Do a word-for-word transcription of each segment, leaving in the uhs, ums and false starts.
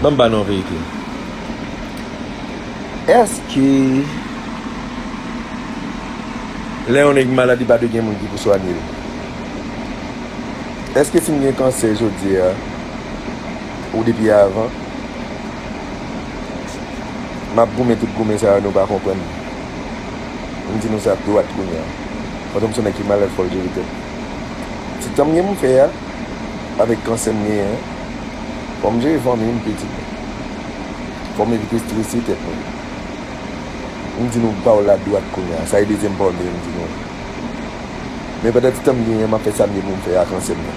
Ban m ba nou yon verite. Èske lè yon nèg malad, li pa dwe gen moun ki pou swanye l? Èske si m gen kansè jodi a, ou depi avan, m ap goumen tout goumen sa yo, nou pa konprann? M di nou sa dwat kounye a. Pandan m se yon nèg ki malad, fò l jere tèt. Ti tan m gen pou m fè a, avèk kansè m genyen an, fò m jere fanmi m, pitit mwen. Fò m evite estrese tèt mwen. M di nou pawòl la dwat kounye a. Sa e dezyèm pawòl mwen m di nou. Men pandan ti tan m genyen an, m ap fè sa m gen pou m fè ak kansè m nan.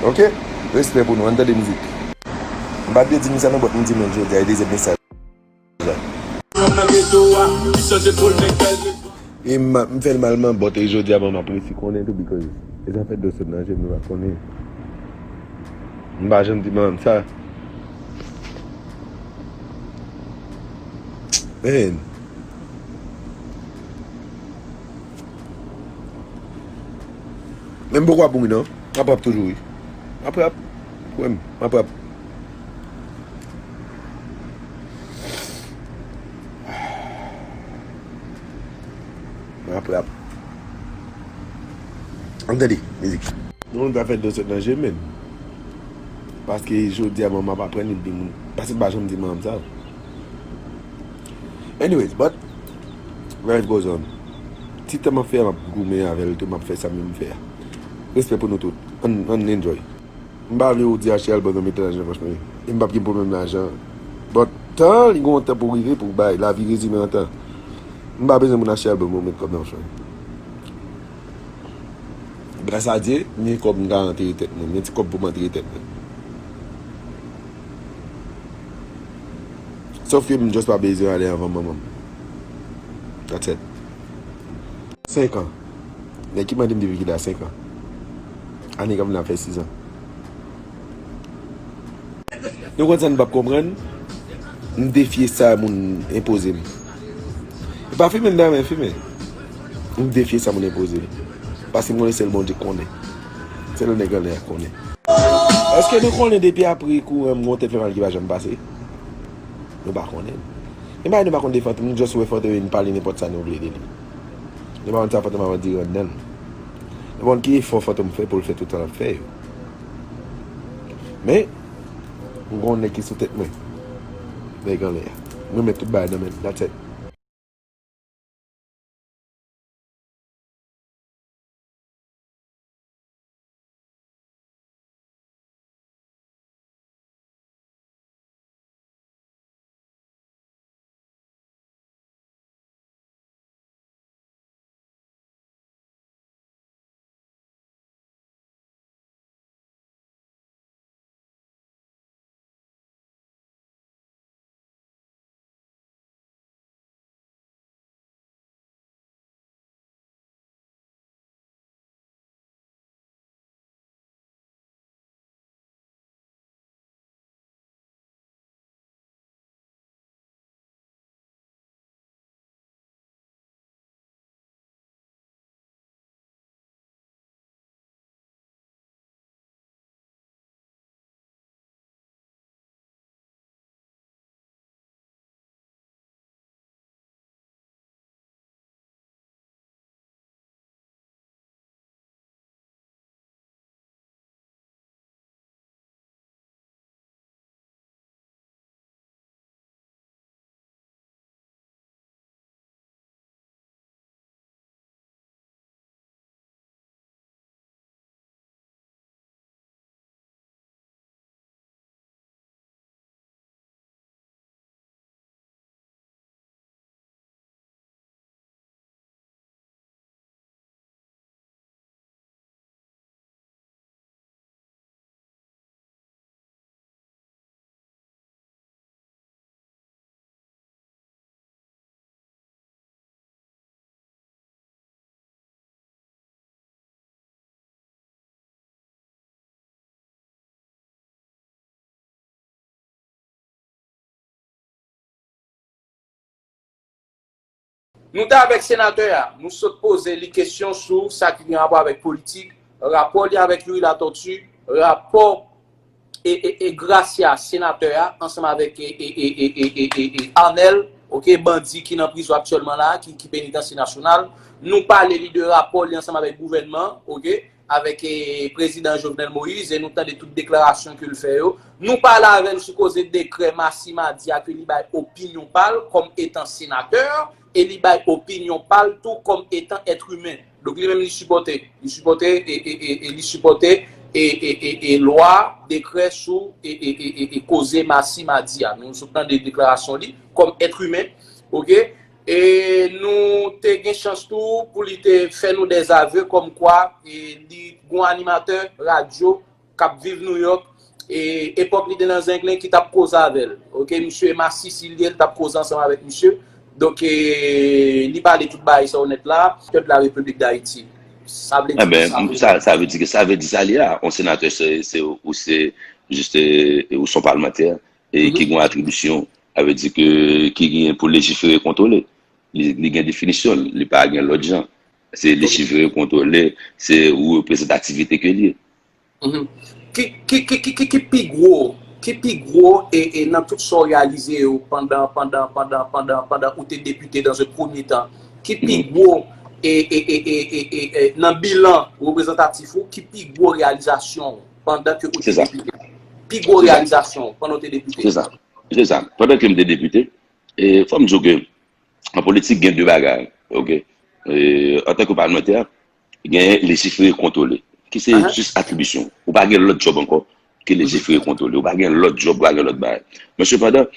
Oke? Respè pou nou. Ann tande mizik. M pa t vle di nou sa non, but m di nou l jodi a, e dezyèm mesaj la. E m, m fè l mal man, but e jodi a, bon, m ap resi konnen tou, because e zafè dlo sot nan je m, nou pa konnen. M pa janm di manman m sa. Man. Men m poko ap mouri non. M ap rap toujou wi. M ap rap. Kwè m, m ap rap. M ap rap. Ann tande mizik. Yon moun pa fè dlo sot nan je m, men. Paske jodi a, bon, m ap aprann li di moun. Paske m pa janm di manman m sa. Anyways, but life goes on. Ti tan m ap fè a, m ap goumen avè l tou, m ap fè sa m vle fè a. Respè pou nou tout. Ann, ann enjoy. M pa vle ou di achte album nan, mete lajan nan pòch mwen. E m p ap gen pwoblèm lajan. But tan, li gen yon tan pou rive, pou bay. Lavi rezime an tan. M pa bezwen moun achte album pou met kòb nan pòch mwen. Gras a Dye, m gen kòb m ka antere tèt mwen. M gen ti kòb pou m antere tèt mwen. Sòf ke m just pa bezwen ale anvan manman m. That's it. Senk an. Nèg ki mande m depi kilè a, senk an. Ane k ap vini ap fè sis an. Nou konn sa nou p ap konprann? M defye sa moun enpoze m. E pa fimen m ta renmen fimen. M defye sa moun enpoze m. Paske m konnen sèl Bondye k konnen. Sèl nèg anlè a k konnen. Èske nou konnen depi apre kouran m gen yon tèt fè mal ki pa janm pase? Nou pa konnen. E m pa, nou pa konn de Fantom, nou just wè Fantom vin pale nenpòt sa nou vle de li. Nou pa konn sa Fantom ap andire anndan l. Nou pa konn ki efò Fantom fè pou l fè tout sa l ap fè yo. Men, m gen yon nèg ki sou tèt mwen. Nèg anlè a. Mwen met tout bagay nan men l. That's it. Nou t avèk senatè a, nou sot poze li kesyon sou sa ki gen rapò avèk politik, rapò li avèk Youri Latortue, rapò e, e, e Gracia, senatè a, ansanm avèk e, e, e, e, e, e, e, e Arnel, oke, bandi ki nan prizon aktyèlman la, ki, ki penitansye nasyonal. Nou pale li de rapò li ansanm avèk gouvènman, oke, avèk e, prezidan Jovenel Moïse, e nou tande tout deklarasyon ke l fè yo. Nou pale avè l sou koze dekrè Massy Madi a ke li bay opinyon pa l kòm etan senatè, e li bay opinyon pa l tou kòm etan èt imen. Donk li menm li sipòte, li sipòte e, e, e, e li sipòte e, e, e, e lwa, dekrè sou e, e, e, e, e koze Massy Madi a. Nou sot tande deklarasyon li kòm èt imen, oke? E nou te gen chans tou pou li te fè nou dèzave kòmkwa e li gon animatè radyo k ap viv Nouyòk, e epòk li te nan Zenglen ki t ap koze avè l. Oke, misye Massy Cilier, li t ap koze ansanm avèk misye. Donk, e, li pale tout bagay sa w nèt la, pèp la Repiblik Dayiti. Sa vle di ki sa, sa vle di ki sa vle di sa li a, yon senatè se, se, ou se, jis, e, ou se yon palmantè, e ki gen atribisyon, sa vle di ke, ki gen pou lejifere kontwole. Li, li gen definisyon l, li pa gen lòt jan. Se lejifere kontwole, se reprezantativite ke li ye. Ki, ki, ki, ki, ki, ki pi gwo, ki pi gwo e, e nan tout sa w reyalize yo pandan, pandan, pandan, pandan, pandan ou te depite dans un premier temps, ki pi gwo e, e, e, e, e, e, e nan bilan reprezantatif ou, ki pi gwo reyalizasyon w pandan ke ou te depite? Pi gwo reyalizasyon w pandan ou te depite? Se sa. Se sa. Pandan ke m te depite, e, fò m di w ke an politik, gen de bagay, oke? E, antanke palmantè, gen lejifere kontwole, ki se jis atribisyon. Ou pa gen lòt djòb ankò ke lejifere kontwole. Ou pa gen lòt djòb, ou pa gen lòt bagay. Men sepandan,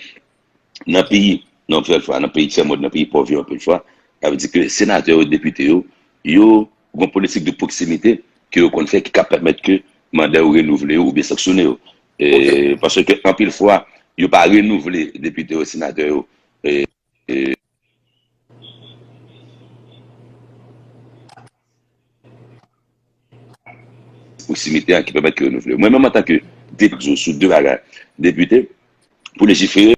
nan peyi, nan anpil fwa, nan peyi tyèmond, nan peyi pòv yo anpil fwa, sa vle di ke senatè yo, depite yo, yo gen politik de pwoksimite ke yo konn fè ki ka pèmèt ke manda yo renouvle yo oubyen sanksyone yo. E, paske anpil fwa, yo pa renouvle depite yo, senatè yo, e, e, pwoksimite an ki pèmèt ke yo renouvle. Mwen menm antanke depite, sou de bagay, depite, pou lejifere,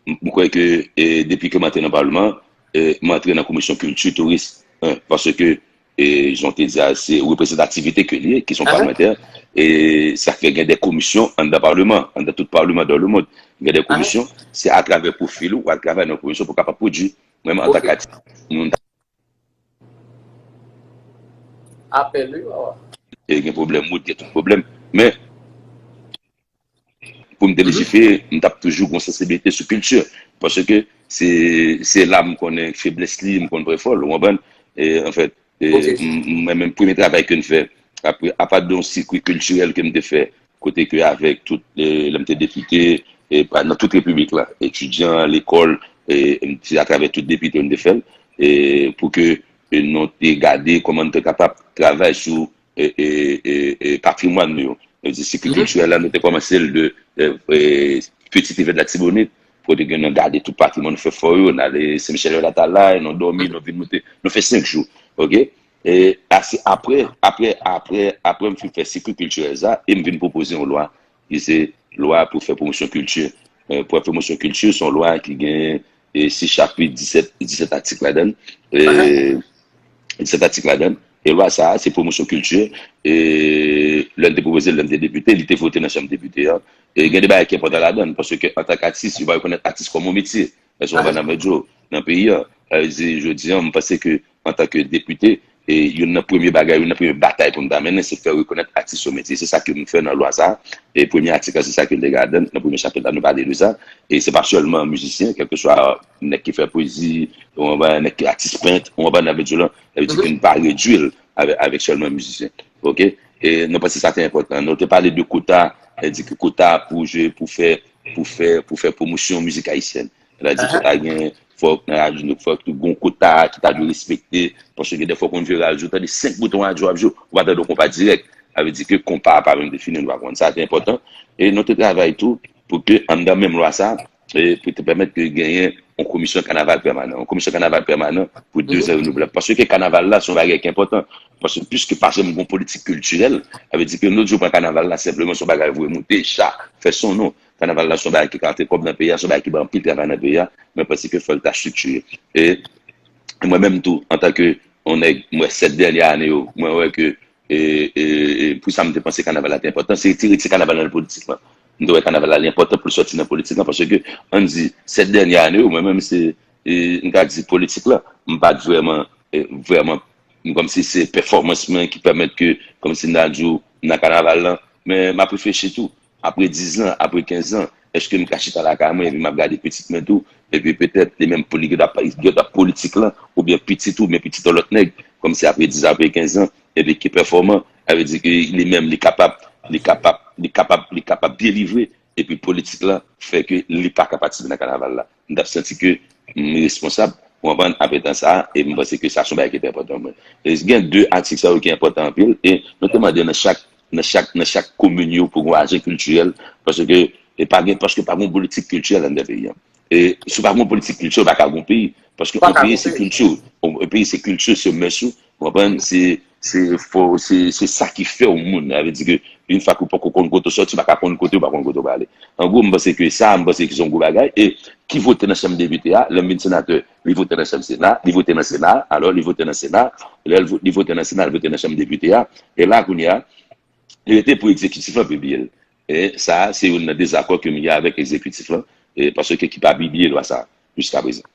m kwè ke e, depi ke m antre nan palman, e, m antre nan komisyon kilti, touris, en, paske e, jan w te di a, se reprezantativite ke li ye, ki se yon palmantè, e sa fè gen de komisyon anndan palman, anndan tout palman dans le monde, gen de komisyon, se atravè pwofil ou, ou al travay nan komisyon pou w kapab pwodui. Mwen menm antanke atis, moun ta Apèl, wi, wawa. E gen pwoblèm wout, gen tout pwoblèm. Men, pou m te lejifere, m t ap toujou gon sansibilite sou kilti. Paske se, se la m konnen feblès li, m konn pwen fò l, ou konprann? E, anfèt, e, m, mwen menm, premye travay ke m fè, apre, apa de yon sikwi kiltirèl ke m te fè, kote ke avèk tout, e, lè m te depite, e, pa, nan tout repiblik la, etidyan, lekòl, e, m te atravè tout depite m te fè l, e, pou ke, e, nou te gade kòman nou te kapab travay sou e, e, e, e patrimwàn nou yo. Sa vle di, sikil kiltirèl la, nou te kòmanse l de e, e, Petit Rivière de Latibonit, kote ke nou gade tout patrimwàn nou fè fò yo, n ale Sen Michèl Latalay, nou dòmi, nou vin moute, nou fè senk jou. Oke? E a, se apre, apre, apre, apre m fin fè sikil kiltirèl sa, e m vin pwopoze yon lwa ki se lwa pou fè pwomosyon kilti. E, pou fè pwomosyon kilti, se yon lwa ki gen e, sis chapit, disèt, disèt atik ladan l. E, disèt atik ladan l. E lwa sa a, se pwomosyon kilti. E lè n te pwopoze l, lè m te depite, li te vote nan chanm depite a. E gen de bagay ki enpòtan ladan l, paske antanke atis, yo pa rekonèt atis kòm yon metye. Èske w konprann sa m vle di w? Nan peyi a, sa vle di, jodi a, m panse ke antanke depite, e youn nan premye bagay, youn nan premye batay pou m ta mennen, se fè rekonèt atis yo metye. Se sa ke m fè nan lwa sa a. E premye atik la, se sa ke l te gen ladan l. Nan premye chapit la, nou pale de sa. E se pa sèlman mizisyen, kèlkeswa nèg ki fè pwezi, ou konprann, nèg ki atis pent, ou konprann sa m vle di w la, sa vle di ke n pa redui l avèk, avèk sèlman mizisyen. Oke? E nou panse sa te enpòtan. Nou te pale de kota, sa vle di ke kota pou jwe, pou fè, pou fè, pou fè pwomosyon mizik ayisyèn. Sa vle di, fòk ta gen, fòk nan radyo, fòk tou gon kota ki ta dwe respekte, paske gen de fwa w konn vye radyo, tande senk bouton radyo ap jwe, ou pa tande yon konpa dirèk. Sa vle di ke konpa a pa menm defini, nou pa konn. Sa te enpòtan. E nou te travay tou pou ke anndan menm lwa sa, e pou te pèmèt ke genyen yon komisyon kanaval pèmanan. Yon komisyon kanaval pèmanan pou de zan renouvle. Paske kanaval la, se yon bagay ki enpòtan. Paske piske pa janm gon politik kiltirèl, sa vle di ke nou toujou pran kanaval la senpleman se yon bagay voye moute, cha, fè son non. Kanaval la se yon bagay ki ka rantre kòb nan peyi a, se yon bagay ki bay anpil travay nan peyi a, mwen panse ke fò l ta estriktire. E mwen menm tou, antanke yon nèg, mwen, sèt dènye ane yo, mwen wè ke E, e, e pou sa m te panse kanaval la te enpòtan, se retire ti kanaval nan politik lan. M te wè kanaval la li enpòtan pou l sòti nan politik lan, paske, ann di, sèt dènye ane yo, mwen menm se, e, m ka di politik lan, m pa t vrèman, e, vrèman, m kòmsi se pèfòmans mwen ki pèmèt ke, kòmsi m ta di w, nan kanaval lan, men m ap reflechi tou. Apre diz an, apre kenz an, èske m ka chita lakay mwen epi m ap gade pitit mwen tou, epi petèt li menm pou li gen dwa, gen dwa politik lan, oubyen pitit ou, oubyen pitit yon lòt nèg, kòmsi apre diz an, apre kenz an, epi ki pèfòman, sa vle di ke li menm li kapab, li kapab, li kapab, li kapab delivre, epi politik lan fè ke li pa ka patisipe nan kanaval la. M t ap santi ke m responsab, ou konprann, apre tan sa a, e m panse ke sa se yon bagay ki te enpòtan pou mwen. E gen de atik sa yo ki enpòtan anpil, e nou te mande nan chak, nan chak, nan chak komin yo pou gen yon ajan kiltirèl, paske, e pa gen, paske pa gen yon politik kiltirèl anndan peyi a. E si w pa gen yon politik kiltirèl, ou pa ka gen yon peyi. Paske yon peyi se kilti w, yon peyi se kilti w, se mès ou, ou konprann, se, se, fò, se, se sa ki fè w moun. Sa vle di ke yon fwa ke w poko konn kote w sòti, ou pa ka konn kote, ou pa konn kote w prale. An gwo, m panse ke sa, m panse ke se yon gwo bagay. E ki vote nan chanm depite a, lè m vin senatè, li vote nan chanm sena, li vote nan sena, alò li vote nan sena, lè l vo- li vote nan sena, li vote nan chanm depite a. E la, kounye a, li rete pou egzekitif lan pibliye l. E sa, se youn nan dezakò ke m gen avèk egzekitif lan, e paske ki pa pibliye lwa sa a, jiskaprezan.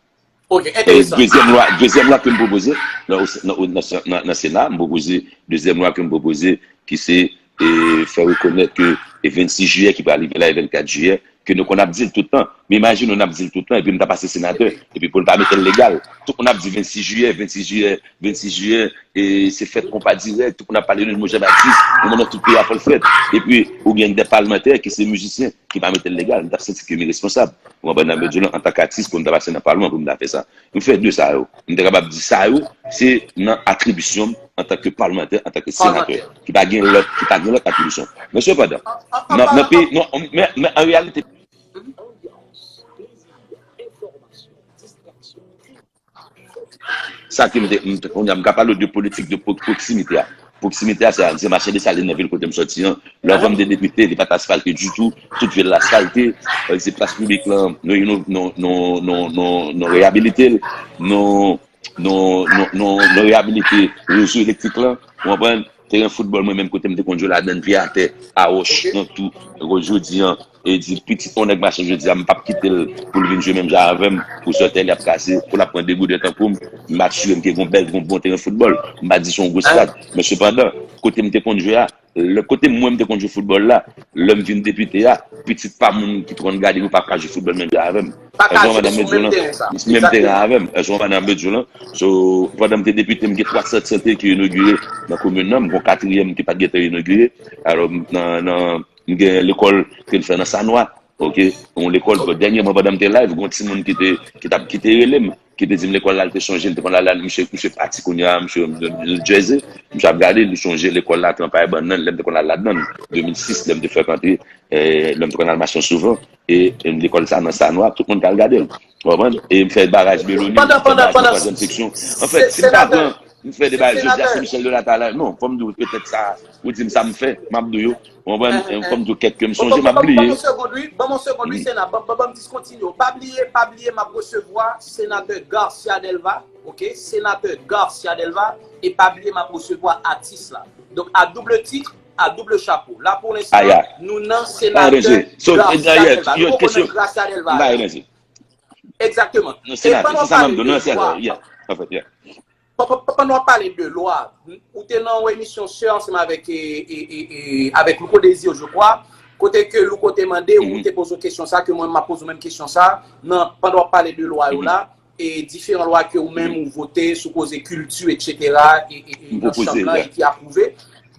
Ok, E enteresan. dezyèm lwa, dezyèm lwa ke m pwopoze nan, nan, nan, nan, nan Sena, m pwopoze dezyèm lwa ke m pwopoze ki se e, fè rekonèt ke e vennsis jiyè ki pral rive la e vennkat jiyè, ke nou konn ap di l tout tan. Men imajine w n ap di l tout tan epi m ta pase senatè, epi pou l pa mete l legal. Tout moun ap di vennsis jiyè, vennsis jiyè, vennsis jiyè, e se fèt konpa dirèk, tout moun ap pale de Mojan Batis, ou nan tout peyi a fò l fèt. Epi ou gen de palmantè ki se mizisyen, ki pa mete l legal, m t ap santi ke m iresponsab. Ou konprann nan medyo lan, antanke atis, pou m ta pase nan palman pou m ta fè sa. M fè de sa yo. M te kapab di sa yo, se nan atribisyon m antanke palmantè, antanke senatè, ki pa gen lòt, ki pa gen lòt atribisyon. Men sepandan, nan, nan peyi, non, men, men an reyalite, sa ke m te, m te, kounye a, m ka pale w de politik de pro- pwoksimite a. Pwoksimite a, se, se Machann Desalin nan vil kote m sòti an. Lè anvan m te depite, li pa t asfalte ditou. Tout vil la asfalte. Se plas piblik lan, nou, nou, nou, nou, nou, nou, nou reyabilite l. Nou, nou, nou, nou, nou reyabilite rezo elektrik lan. Ou konprann? Teren foutbòl mwen menm kote m te konn jwe ladan l, pye atè, a wòch, nan tou. Jodi an, e di pitit yon nèg mache jodi a, m p ap kite l pou l vin jwe menm jan avè m, pou sòtèy li ap kase, pou l ap pran degouden tankou m, m asire m ke gon bèl, gon bon teren foutbòl. M pa di se yon gwo stad, men sepandan, kote m te konn jwe a, lè kote mwen m te konn jwe foutbòl la, lè m vin depite a, pitit pa moun ki t konn gade yo p ap ka jwe foutbòl menm jan avè m. Pa ka jwe sou menm teren sa. Menm teren avè m. Èske w konprann nan medyo lan? So, pandan m te depite, m gen twa sant sante ki inogire nan komin nan, m gen yon katriyèm ki pa t gentan inogire. Alò, nan, nan, m gen lekòl ke n fè nan Sanwa. Ok, yon lekòl, bon, dènyèman pandan m te live, gen yon timoun ki te, ki t ap, ki te rele m, ki te di m lekòl la, l te sonje, l te konn al la, misye, misye pati kounye a, misye, New Jersey, misye ap gade, li sonje lekòl la, Tranpay Bannann, lè m te konn al ladan l, de mil sis, lè m te fèk antre, eh, lè m te konn al mache souvan, e, e lekòl sa nan Sanwa, tout moun t al gade l. Ou konprann? E m fè baraj Meloni, m fè baraj nan twazyèm seksyon. Anfèt, si m pa pran, m fè de bagay, jodi a, se Michel Delatale la. Non, fò m di w, petèt sa, ou di m sa m fè, m ap di w yo. Ou konprann? Fò m di w kèk ke m sonje, m ap bliye. Ban m yon segond, wi. Ban m yon segond, wi, Sena. Ban m diskontinye w. Pa bliye, pa bliye, m ap resevwa Senatè Garcia Delva, ok? Senatè Garcia Delva, e pa bliye, m ap resevwa atis la. Donk, a double titre, à double chapeau. La, pour l'instant, nou nan Senatè Garcia Delva. Nou poko nan Gracia Delva. Egzakteman. E pandan w ap pale de lwa, pandan w ap pale de lwa, ou te nan yon emisyon sè ansanm avèk, e, e, e, e, avèk Louko Désir, je crois, kote ke Louko te mande, ou te poze w kesyon sa, ke mwen m ap poze w menm kesyon sa, nan, pandan w ap pale de lwa yo la, e diferan lwa ke ou menm ou vote sou koze kilti, etsetera, e, e, e nan chanm nan, e ki apwouve.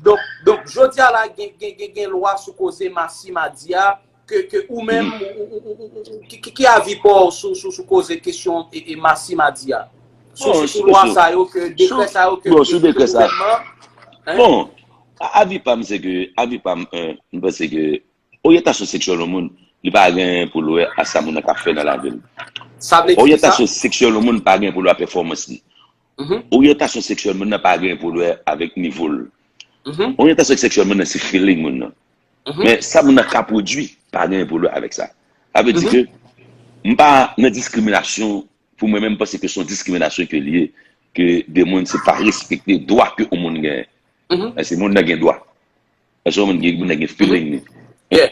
Donk, donk, jodi a la, gen, gen, gen, gen lwa sou koze Masi Madi a, ke, ke ou menm, ou, ou, ou, ou, ou, ki, ki, ki avi pa w sou, sou, sou koze kesyon e, e Masi Madi a? Sou, sou, sou lwa sa yo, ke dekrè sa yo, ke, ke gouvènman, bon, a- avi pa m, se ke, avi pa m, en, m panse ke oryantasyon seksyèl yon moun, li pa gen pou l wè a sa moun nan ka fè nan lavi l. Sa vle di ki sa? Oryantasyon seksyèl yon moun pa gen pou l wè a pèfòmans li. Oryantasyon seksyèl moun nan pa gen pou l wè avèk nivo l. Oryantasyon seksyèl moun nan se feeling moun nan. Men sa moun nan ka pwodui pa gen pou l wè avèk sa. Sa vle di ke m pa nan diskriminasyon, pou mwen menm, m panse ke se yon diskriminasyon ke l ye, ke de moun se pa respekte dwa ke yon moun genyen. Mhm. Paske moun nan gen dwa. Paske moun gen, moun nan gen feeling li. Yeah.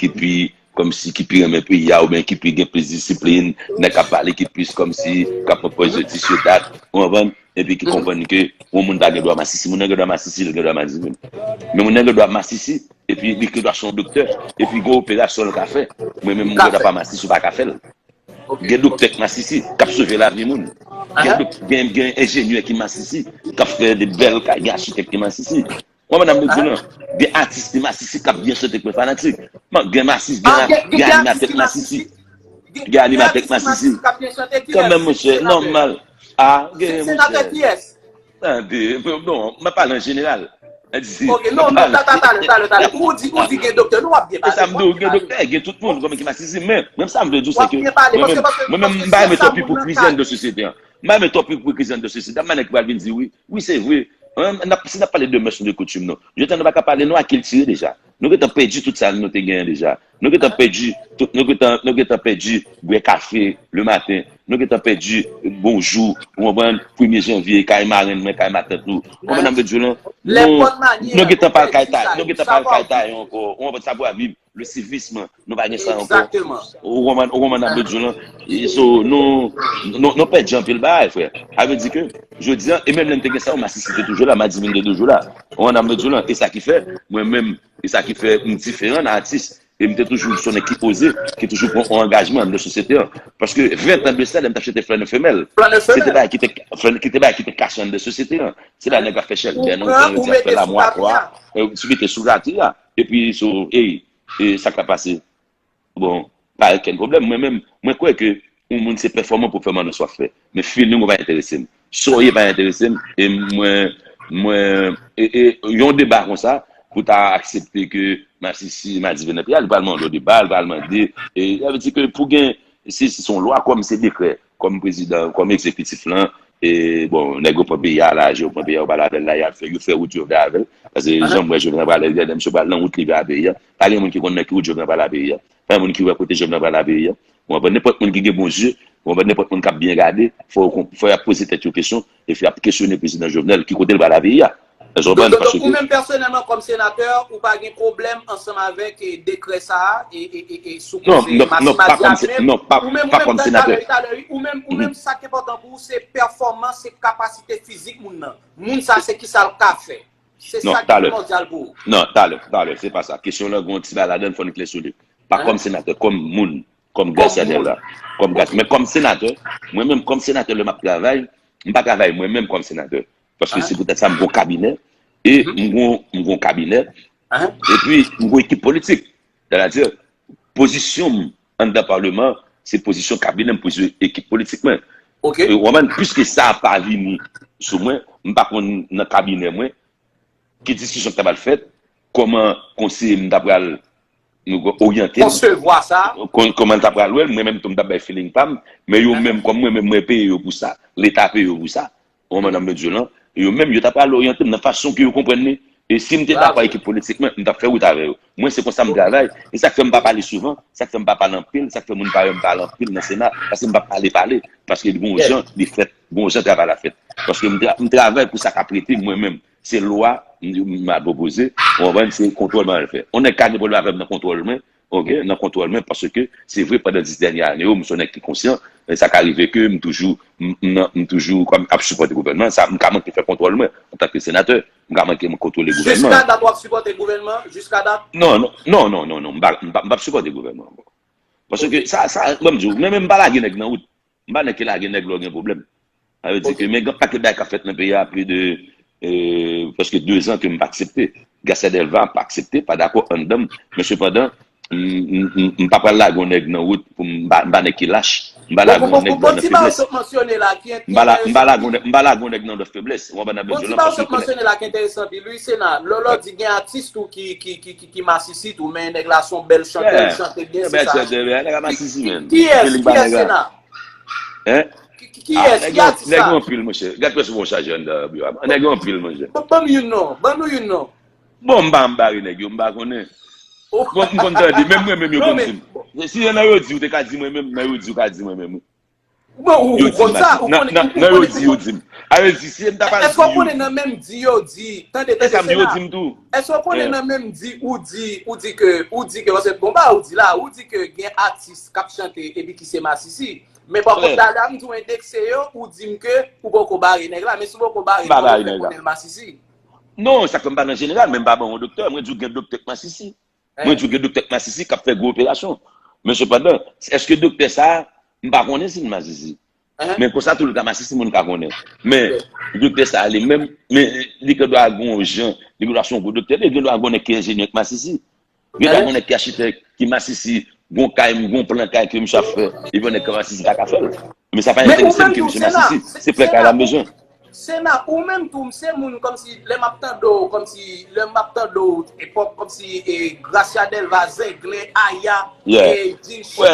Ki pi, kòmsi, ki pi renmen peyi a, oubyen ki pi gen plis disiplin, nèg k ap pale ki plis kòmsi, k ap pran pòz yo di sou dat, ou konprann? Epi ki konprann ke yon moun pa gen dwa masisi, moun nan gen dwa masisi, li gen dwa masisi. Men moun nan gen dwa masisi, epi li gen dwa se yon doktè, epi gen operasyon l ka fè. Mwen menm, mwen gen dwa pa masisi, ou pa ka fè l. Gen doktè k masisi, k ap sove lavi moun. Gen, gen, gen enjenyè ki masisi, k ap fè de bèl kay, gen achitèk ki masisi. Ou konprann sa m vle di w lan? Gen atis ki masisi k ap byen chante k mwen fanatik. Gen masis, gen, gen animatè k masisi. Gen animatè k masisi. Kanmenm, monchè, nòmal. Ah, gen, monchè. Tande, non, mwen pale an jeneral. Ok, non, non, talè, talè, talè, talè. Ou di, ou di gen doktè, nou w ap byen pale. E sa m di w, gen doktè, gen tout moun, konbyen ki masisi, men, menm sa m vle di w, se ke mwen menm, mwen menm, m pa renmen twòp ipokrizi anndan sosyete an. M pa renmen twòp ipokrizi anndan sosyete an. M pa nèg ki pral vin di, wi, wi, se vre. Hein, n ap, si n ap pale de mœurs, de coutume, non. Jodi a, nou pa ka pale, nou akiltire deja. Nou gentan pèdi tout sa nou te genyen deja. Nou gentan pèdi, tout, nou gentan, nou gentan pèdi bwè kafe le maten. Nou gentan pèdi bonjou, ou konprann, premye janvye, kay marenn mwen, kay matant nou. Ou konprann sa m vle di w lan? Nou, nou gentan pa al kay Tayon, nou gentan pa al kay Tayon ankò. Ou konprann, savoir vivre, le civisme, nou pa gen sa ankò. Ou konprann, ou konprann sa m vle di w lan? E so, nou, nou, nou pèdi anpil bagay, frè. Sa vle di ke, jodi a, e menm lè n te gen sa yo, masisi te toujou la, madivin te toujou la. Ou konprann sa m vle di w lan? E sa ki fè, mwen menm, e sa ki fè m diferan nan atis. E m te toujou se yon nèg ki poze, ki toujou pran yon angajman anndan sosyete an. Paske ven tan de sa, lè m t ap chante Flannè Femèl, se te bagay ki te, ki te bagay ki te kache anndan sosyete an. Se la nèg ap fè chèlbè nan wout lan, yo di ap fè lamwa twa, e, sou mete sou rati a. Epi, so, ey, e sa k ap pase? Bon, pa okenn pwoblèm. Mwen menm, mwen kwè ke yon moun se pèfòman pou fè mandan sa w ap fè. Men feeling ou pa enterese m. Sa w ye pa enterese m. E mwen, mwen, e, e, yon deba konsa, pou ta aksepte ke masisi, madivin nan peyi a, li pral mande yon deba, li pral mande, e, sa vle di ke pou gen, si, si se yon lwa kòm se dekrè, kòm prezidan, kòm egzekitif lan, e, bon, nèg yo pran peyi a, laje yo pran peyi a, yo pral avè l la, y al fè, yo fè wout yo vle avè l. Paske jan m wè Jovenel pral la, misye pral nan wout li vle a peyi a. Pa gen moun ki konn nan ki wout Jovenel pral a peyi a. Pa gen moun ki wè kote Jovenel pral a peyi a. Ou konprann? Nenpòt moun ki gen bon zye, ou konprann, nenpòt moun k ap byen gade, fò yo konp-, fò y ap poze tèt yo kesyon, e fò y ap kesyone prezidan Jovenel, ki kote l pral a peyi a. Èske w konprann? Donk, donk, ou menm pèsonèlman kòm senatè, ou pa gen pwoblèm ansanm avèk, e, dekrè sa a, e, e, e, e sou koze Mati Madi a menm? Non, non, pa kòm se-, non, pa, ou menm, pa kòm senatè. Talè, talè, wi, ou menm, ou menm, sa k enpòtan pou ou, se pèfòmans, se kapasite fizik moun nan. Moun sa, se kisa l ka fè. Se sa ki primòdyal pou ou. Non, talè, talè, se pa sa. Kesyon lan gen yon ti bagay ladan l, fò n klè sou li. Pa kòm senatè, kòm moun, kòm Gracia Delva. Kòm Gracia. Men kòm senatè, mwen menm kòm senatè, lè m ap travay, m pa travay mwen menm kòm senatè. Paske se poutèt sa m gon kabinè, e m gon, m gon kabinè, epi m gon ekip politik. Sètadi, pozisyon m anndan palman an, se pozisyon kabinè m, pozisyon ekip politik mwen. Ok. E, ou konprann, piske sa pa vini sou mwen, m pa konn nan kabinè mwen, ki diskisyon ki ta pral fèt, kòman konseye m ta pral, nou, oryante m, konsevwa sa, kò-, kòman l ta pral wè l, mwen menm tou m t ap bay feeling pa m, men yo menm, kòm mwen menm mwen peye yo pou sa, Leta peye yo pou sa, ou konprann sa m vle di w lan, yo menm yo ta pral oryante m nan fason ke yo konprann li. E si m te dakò ak ekip politik mwen, m t ap fè wout avè yo. Mwen se konsa m travay, e sa k fè m pa pale souvan, sa k fè m pa pale anpil, sa k fè moun pa wè m pale anpil nan Sena, paske m pa pale pale, paske gon jan li fèt, gon jan travay la fèt. Paske m tra-, m travay pou sa k ap rete mwen menm. Se lwa m, m al pwopoze, ou konprann, se kontwòl mwen al fè. Yon nèg ka gen pwoblèm avè m nan kontwòl mwen, ok, nan kontwòl mwen, paske se vre, pandan dis dènye ane yo, m se yon nèg ki konsyan, e sa ka rive ke m toujou, m, m nan, m toujou kòm ap sipòte gouvènman, sa, m ka manke fè kontwòl mwen, antanke senatè, m ka manke m kontwole gouvènman. Jiska dat w ap sipòte gouvènman? Jiska dat? Non, non, non, non, non, non, m pa, m pa, m p ap sipòte gouvènman ankò. Paske sa, sa, ban m di w, men, men m pa lage nèg nan wout. M pa nèg ki lage nèg lè w gen pwoblèm. Sa vle di ke, men gen pakèt bagay k ap fèt nan peyi a, plis de, e, prèske de zan ke m pa aksepte. Gracia Delva pa aksepte, pa dakò anndan m. Men sepandan, m, m, m, m pa pral lage yon nèg nan wout pou m, m pa, m pa nèg ki lach. M pa lage yon nèg nan feblès. M pa la, m pa lage yon nèg, m pa lage yon nèg nan lòt feblès. Ou konprann sa m vle di w lan, paske ou konnen. Bon, ti bagay w sot mansyone la ki enteresan anpil, wi, Sena. Lòlò di gen atis tou ki, ki, ki, ki, ki masisi tou, men nèg la se yon bèl chantè, li chante byen, se sa. Nèg la masisi, men. Kiyès, kiyès, Sena? Hein? Ki, ki, kiyès? Ki atis sa? Nèg yo anpil, monchè. Gad prèske yon chajè anndan biwo a. Nèg yo anpil, monchè. Ban, ban m youn non. Ban nou youn non. Bon, m pa anbare nèg yo, m pa konnen. Bon, m konn tande, menm mwen menm yo konn di m. Si se nan yo di, ou te ka di mwen menm, nan yo di, ou ka di mwen menm, wi. Bon, ou, ou konn sa, ou konnen, ou konnen, ou konnen. Nan yo di, yo di m. A yo di, si m ta pral di yo. Èske w konnen nan menm di yo di, tande, tande, Sena. Èske w konnen nan menm di, ou di, ou di ke, ou di ke, paske bon, ba, ou di la, ou di ke gen atis k ap chante epi ki se masisi. Men pa kont, talè a m di w endekse yo, ou di m ke ou poko bare nèg la, men si w poko bare nèg la, ou fè konnen l masisi. Non, sa fè m pa nan jeneral, men m pa ban w yon doktè, mwen di w gen doktè k masisi. Mwen di w gen doktè k masisi k ap fè gwo operasyon. Men sepandan, èske doktè sa a, m pa konnen si l masisi. Men konsa tou l ka masisi, moun ka konnen. Men doktè sa a li menm, men li gen dwa gen yon jan, li gen dwa se yon gwo doktè, li gen dwa gen yon nèg ki enjenyè k masisi. Gen dwa gen yon nèg ki achitèk, ki masisi, gon kay, gon plan kay ke misye ap fè, epi yon nèg ki masisi pa ka fè l. Men sa pa enterese m ke misye masisi, se plan kay la m bezwen. Sena, ou menm tou, m se moun kòmsi, lè m ap tande w, kòmsi, lè m ap tande w, epòk kòmsi, e, Gracia Delva, Zenglen, Aya, e, Jim Chimè,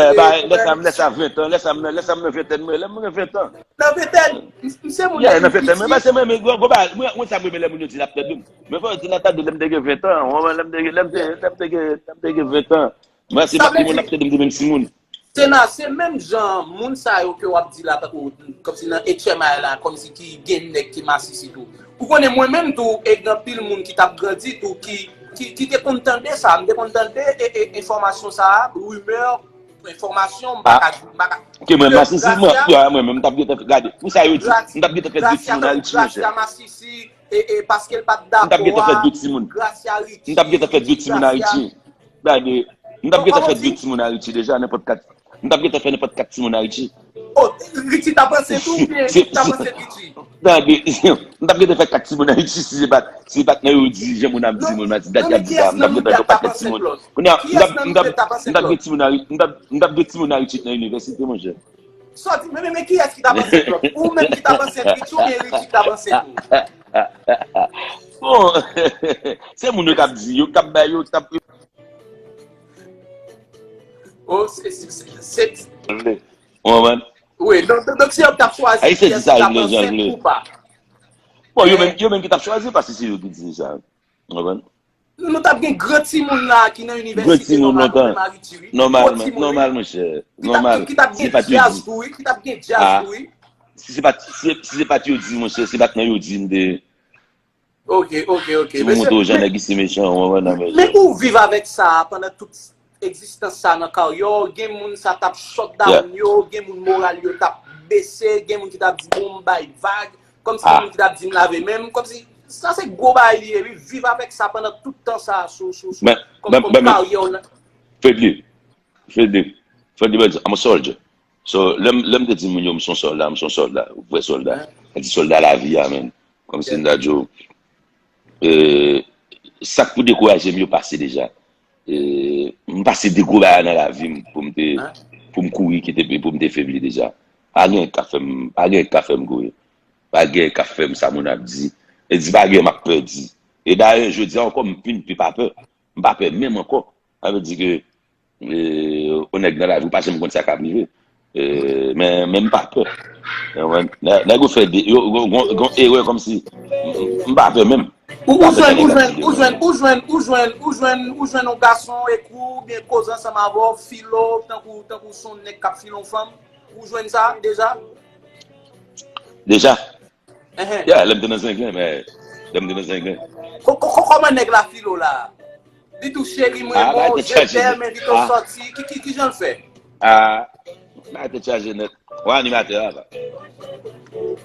lè sa m, lè sa ven tan, lè sa m nan, lè sa m nan ventèn mwen, lè m gen ven tan. Nan ventèn, m, m se moun de dizuit. Nan ventèn mwen, paske mwen, mwen, mwen, mwen, mwen sa m renmen lè moun yo di l ap tande m. Men fò yo di l ap tande lè m te gen ven tan, w konprann, lè m te gen, lè m te, lè m te gen, lè m te gen ven tan. Mwen se pa timoun ap tande m, de menm timoun. Sena, se menm jan moun sa yo ke w ap di la, tankou, kòmsi nan H M I la, kòmsi ki gen nèg ki masisi tou. Ou konnen, mwen menm tou, e gen anpil moun ki t ap grandi tou, ki, ki, ki te konn tande sa. M te konn tande e, e, enfòmasyon sa a, rimè, enfòmasyon, m pa ka, m pa ka. Ke mwen masisi, mwen, mwen menm, m t ap gentan gade. Pou sa yo di, m t ap gentan fè de timoun Ayiti, monchè. Gracia masisi, e, e, paske l pa t dakò a Gracia Richie. M t ap gentan fè de timoun Ayiti. Gade, m t ap gentan fè de timoun Ayiti deja, nenpòt kat. M t ap gentan fè nenpòt kat timoun Ayiti. Oh, Richie t ap ansent tou, oubyen Richie t ap ansent Richie? Gade, m t ap gentan fè kat timoun Ayiti si se pa t, si se pa t nan yo di, jan moun ap di, moun ap di, dat y ap di sa, m t ap gentan fè yon pakèt timoun. Kounye a, m t ap, m t ap, m t ap gen timoun Ayiti, m t ap, m t ap gen timoun Ayiti nan inivèsite, monchè. Sa w di, men, men, men kiyès ki t ap ansent lòt? Ou menm ki t ap ansent Richie oubyen Richie ki t ap ansent ou? Bon, se moun yo k ap di, yo k ap bay, yo t ap. Oh, se, se, se, se. Ou konprann? Wi, donk, donk, donk, se yo k t ap chwazi kiyès ki t ap ansent ou pa. Bon, yo menm, yo menm ki t ap chwazi, paske se yo ki di sa. Ou konprann? Nou, nou t ap gen gran timoun la ki nan inivèsite nòmal, ou menm Ayiti, wi. Gwo timoun, wi. Nòmal, monchè. Nòmal. Ki t ap, ki t ap gen djaz tou, wi. Ki t ap gen djaz tou, wi. Si se pa t, si, si se pa t yo di, monchè, se pa t nan yo di m te. Ok, ok, ok. Ti moun montre w jan nèg isi mechan, ou konprann, nan mechan. Men ou viv avèk sa pandan tout egzistans sa nan karyè w, gen moun sa t ap shut down yo, gen moun moral yo t ap bese, gen moun ki t ap di bon m bay vag, kòmsi gen moun ki t ap di m lave men m, kòmsi sa se gwo bagay li ye wi, viv avèk sa pandan tout tan sa sou, sou, sou, kòm, kòm karyè w nan. Fredly, Fredly, Fredly Benz, I'm a soldier. So, lè m, lè m te di moun yo m se yon sòlda, m se yon sòlda, vrè sòlda. M di sòlda lavi a, menm. Kòmsi m ta di w, e, sa k pou dekouraje m yo pase deja. E, m pase de gwo bagay nan lavi m pou m te, pou m kouri kite peyi, pou m te febli deja. Pa gen k ap fè m, pa gen k ap fè m kouri. Pa gen k ap fè m sa moun ap di. E di pa gen m ap pè di. E dayè, jodi a ankò, m vin pi pa pè. M pa pè menm ankò. Sa vle di ke, e, yon nèg nan lavi, ou pa janm konn sa k ap rive. E, men, men m pa pè. Nè-, nèg yo fè de, yo, gon, gon, gon erè kòmsi m, m pa pè menm. Ou, ou jwenn, ou jwenn, ou jwenn, ou jwenn, ou jwenn, ou jwenn, ou jwenn yon gason ekou, oubyen koze ansanm avè w, file w, tankou, tankou se yon nèg k ap file yon fanm. Ou jwenn sa deja? Deja? Enhen. Yeah, lè m te nan Zenglen, men lè m te nan Zenglen. Ko-, ko-, ko-, kòman nèg la file w la? Li di w cheri mwen bon, je t'aime, envite w sòti. Ki, ki, ki jan l fè? Ah, bagay tèt chaje nèt. Ou animatè a la. Ou,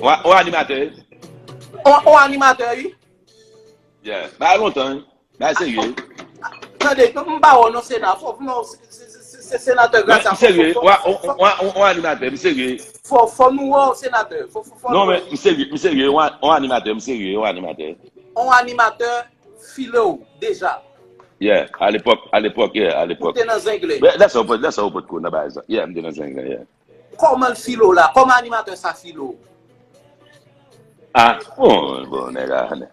ou animatè, wi. On, on animatè, wi. Yeah, bagay lontan, wi. Bagay serye. Tande, m pa wè w non Sena. Fò, non, se, se, se, se, se senatè Gracia. M serye, on, on, on, on animatè, m serye. Fò, fò nou wè w senatè. Fò, fò, fò nou wè w. Non, men m serye, m serye, on, on animatè, m serye, on animatè. On animatè file w deja. Yeah, a lepòk, a lepòk, yeah, a lepòk. Ou te nan Zenglen. That's how, that's how pot ko nan bagay sa. Yeah, m te nan Zenglen, yeah. Kòman l file w la? Kòman animatè sa file w? Ah, bon, bon, nèg la, nèg.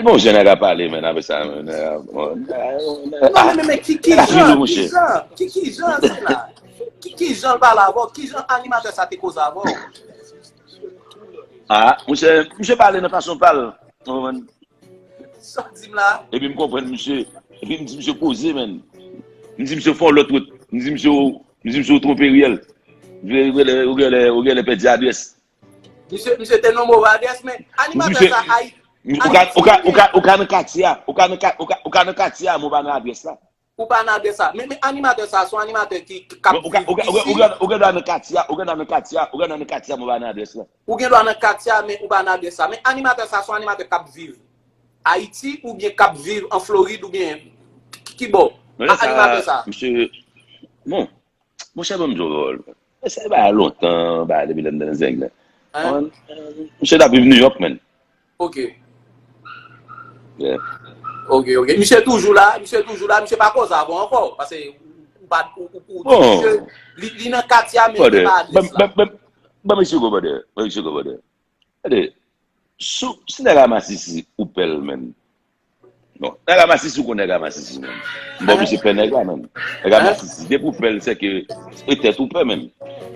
Bon, jan nèg la pale, men, apre sa, men, nèg la, bon, nèg la, nèg la, non, men, men, men, ki, ki jan, ki jan, ki, ki jan, ki, ki jan l pale avè w? Ki jan animatè sa te koze avè w? Ah, monchè, misye pale nan fason pa l. Ou konprann? Sa w di m la? Epi m konprann misye. Epi m di misye poze, menn. M di misye fè yon lòt wout. M di misye, m di misye ou twonpe Riel. Ou genlè, ou genlè, ou genlè pèdi adrès. Misye, misye te nan move adrès, men animatè sa Ayiti. Ou ka, ou ka, ou ka, ou ka nan katye a, ou ka nan ka- ou ka, ou ka nan katye a, men ou pa nan adrès la. Ou pa nan adrès la. Men, men animatè sa, se yon animatè ki k ap Ou ka, ou ka, ou ka, ou ka, ou ka nan katye a, ou ka nan katye a, ou ka nan katye a, men ou pa nan adrès la. Ou gen dwa nan katye a, men ou pa nan adrès la. Men animatè sa, se yon animatè k ap viv Ayiti oubyen k ap viv an Florid oubyen ki, ki bò? Animatè sa. Misye, bon, monchè, ban m di w yon pawòl. Sa e bagay lontan, bagay depi lè m te nan zeng la. Misye t ap viv New York, man. Ok. Ok, ok. Misye toujou la, misye toujou la, misye pa koze avè w ankò. Paske ou pa, ou, ou, ou, misye, li, li nan katye a, men li pa adrès la. Ban m eksplike w, brother. Ban m eksplike w, brother. Gade, si nèg la masisi, ou pè l, man. Non, nèg la masisi, ou konn nèg la masisi, man. M pa oblije pè nèg la, man. Nèg la masisi, depi ou pè l, se ke e tèt ou pè, man.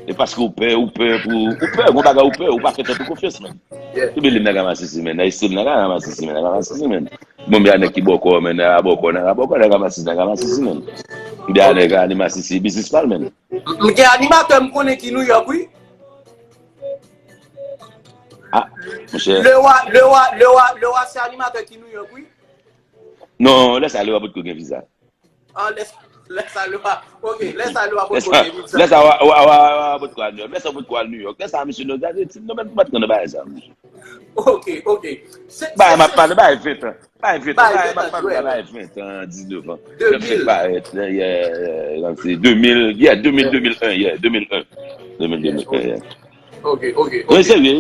E paske ou pè, ou pè pou, ou pè, gon bagay ou pè, ou pa fè tèt ou konfyans, man. Ki beli nèg la masisi, man. Nan estil nèg la masisi, man. Nèg la masisi, man. Bon, byen nèg ki bòkò, man. Nèg la bòkò, nèg la bòkò, nèg la masisi, nèg la masisi, man. Byen nèg la, li masisi, biznis pa l, man. M gen animatè m konnen ki New York, wi. Ah, monchè. Lewa, Lewa, Lewa, Lewa se animatè ki New York, wi. Non, lè sa Lewa potko gen viza. Ah, lè sa, lè sa Lewa. Ok, lè sa Lewa potko gen viza. Lè sa Lewa potko al New York. Lè sa potko al New York. Lè sa misye nou gade ti nou menm pa t konn bagay sa. Ok, ok. Bagay m ap pale, bagay ven tan. Bagay ven tan, bagay m ap pale la, bagay ven tan, diznèf an. Lè m fèk parèt, yeah, yeah, yeah, se de mil, yeah, de mil, de mil en, yeah, de mil en. De mil, de mil en, yeah. Ok, ok, ok. Non, e serye.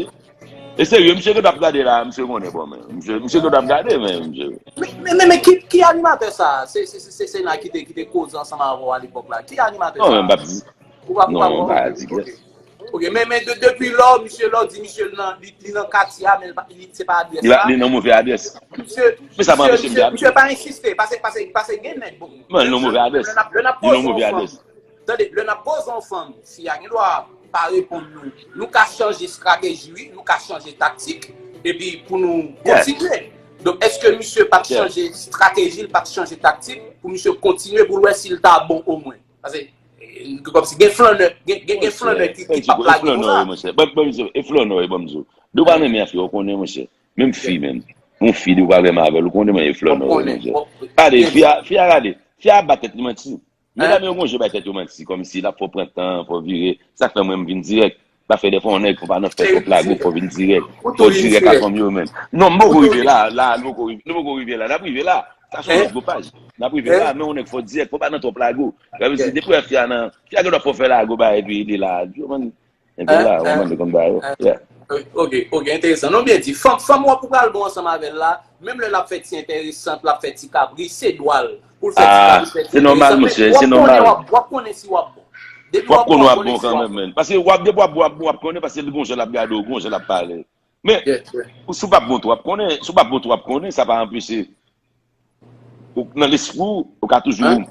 E serye, misye gen dwa ap gade la, misye konnen bon, men. Misye, misye gen dwa ap gade, men, misye. Men, men, men, men ki, ki animatè sa? Se, se, se, se, se la ki te, ki te koze ansanm avè w alepòk la. Ki animatè sa? Non, men, m p ap di. Ou pa, ou pa, ou pa, ok. Ok, men, men de, depi lò, misye lò di misye nan, li, li nan katye a, men li pa, li, se pa adrès la. Li nan move adrès. Misye, misye, misye pa ensiste, pase, pase, pase gen nèg, bon. Men li nan move adrès. Li nan move adrès. Tande, lè n ap poze yon fanm, fi a gen dwa pa reponn nou. Nou ka chanje estrateji, wi, nou ka chanje taktik, epi pou nou kontinye. Donk, èske misye pa t chanje estrateji, l pa t chanje taktik, pou misye kontinye, pou l wè si l ta bon omwen? Paske, kòmsi gen flannè, gen, gen, gen flannè ki, ki p ap lage konsa. E flannè, wi, ban m di w. Depi w pa renmen afè, ou konnen, monchè. Menm fi, menm. Yon fi, depi w pa renmen avè l, ou konnen mwen e flannè, wi, monchè. Gade, fi a, fi a, gade. Fi a ap ba tèt li manti. Medam yo gon jan bay tèt yo manti, kòmsi l ap fè w pran tan, fè w vire. Sa k fè mwen m vin dirèk. Pa fè dèfwa yon nèg, fò pa nan fè twòp lago, fò w vin dirèk. Fò w dirèk ak fanm yo, menm. Non, m poko rive la, la, nou poko rive, nou poko rive la. N ap rive la. Sa se yon lòt gwo paj. N ap rive la, men yon nèg fò dirèk, fò pa nan twòp lago. Sa vle di, depi w wè fi a nan, fi a gen dwa fè w fè lago, ba, epi li la. Yo, man, Enpe la, ou konprann, li konn ba yo. Yeah. Ok, ok, enteresan. Non, byen di. Fanm, fanm w ap ou pral bon ansanm avè l la, menm lè l ap fè ti enteresant, l ap fè ti kapris, se dwa l pou l fè ti kapris, fè ti enteresant. Men w ap konnen, w ap, w ap konnen si w ap bon. Depi w ap bon, w ap konnen si w ap bon. Paske w ap, depi w ap bon, w ap bon, w ap konnen, paske li gon jan l ap gade w, gon jan l ap pale. Men, si w p ap bon tou, w ap konnen, si w p ap bon tou, w ap konnen, sa pa anpeche Ou, nan lespri w, ou ka toujou,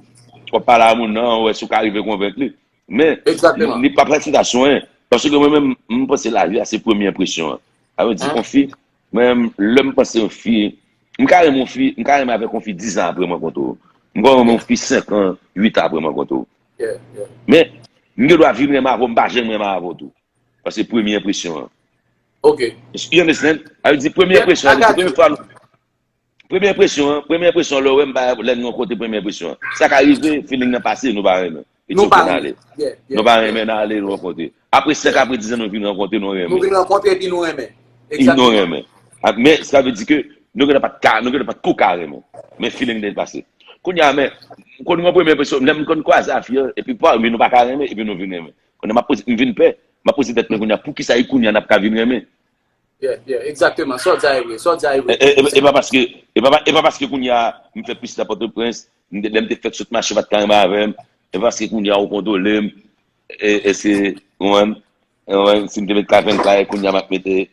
w ap pale a moun nan, ou wè si w ka rive konvenk li. Men, li p ap fè sitasyon, en. Paske mwen menm, m panse lavi a se premye enpresyon an. Sa vle di, yon fi, mwen menm, lè m panse yon fi, m ka renmen yon fi, m ka renmen avèk yon fi diz an apre m rankontre w. M ka renmen yon fi senk an, uit an apre m rankontre w. Men, m gen dwa vin renmen avè w, m pa janm renmen avè w tou. Paske premye enpresyon an. Ok. You understand? Sa vle di, premye enpresyon an, se premye fwa nou Premye enpresyon an, premye enpresyon lè w wè m pa, lè n rankontre premye enpresyon an. Sa ka rive, feeling nan pase, nou pa renmen. It's okay, n ale. Nou pa renmen, n ale, nou rankontre. Apre senk, apre diz an, nou vin rankontre, nou renmen. Nou vin rankontre epi nou renmen. Egzakteman. Nou renmen. Men sa vle di ke nou gentan pa t ka, nou gentan pa t ko ka renmen. Men feeling te pase. Kounye a, men, kounye a premye enpresyon, lè m konn kwaze a fi an, epi pa, men nou pa ka renmen, epi nou vin renmen. Kounye a m ap poze, m vin pè, m ap poze tèt mwen kounye a, poukisa e kounye a n ap ka vin renmen? Yeah, yeah, egzakteman. Sa w di a e vre, sa w di a e vre. E pa paske, e pa, e pa paske kounye a m fè plis nan Pòtoprens, lè m te fèk sot mache yo pa t ka renmen avè m. E paske kounye a ou kontwole m. E, e se, ou konprann? Ou konprann? Si m te met Calvin Klein, kounye a m ap mete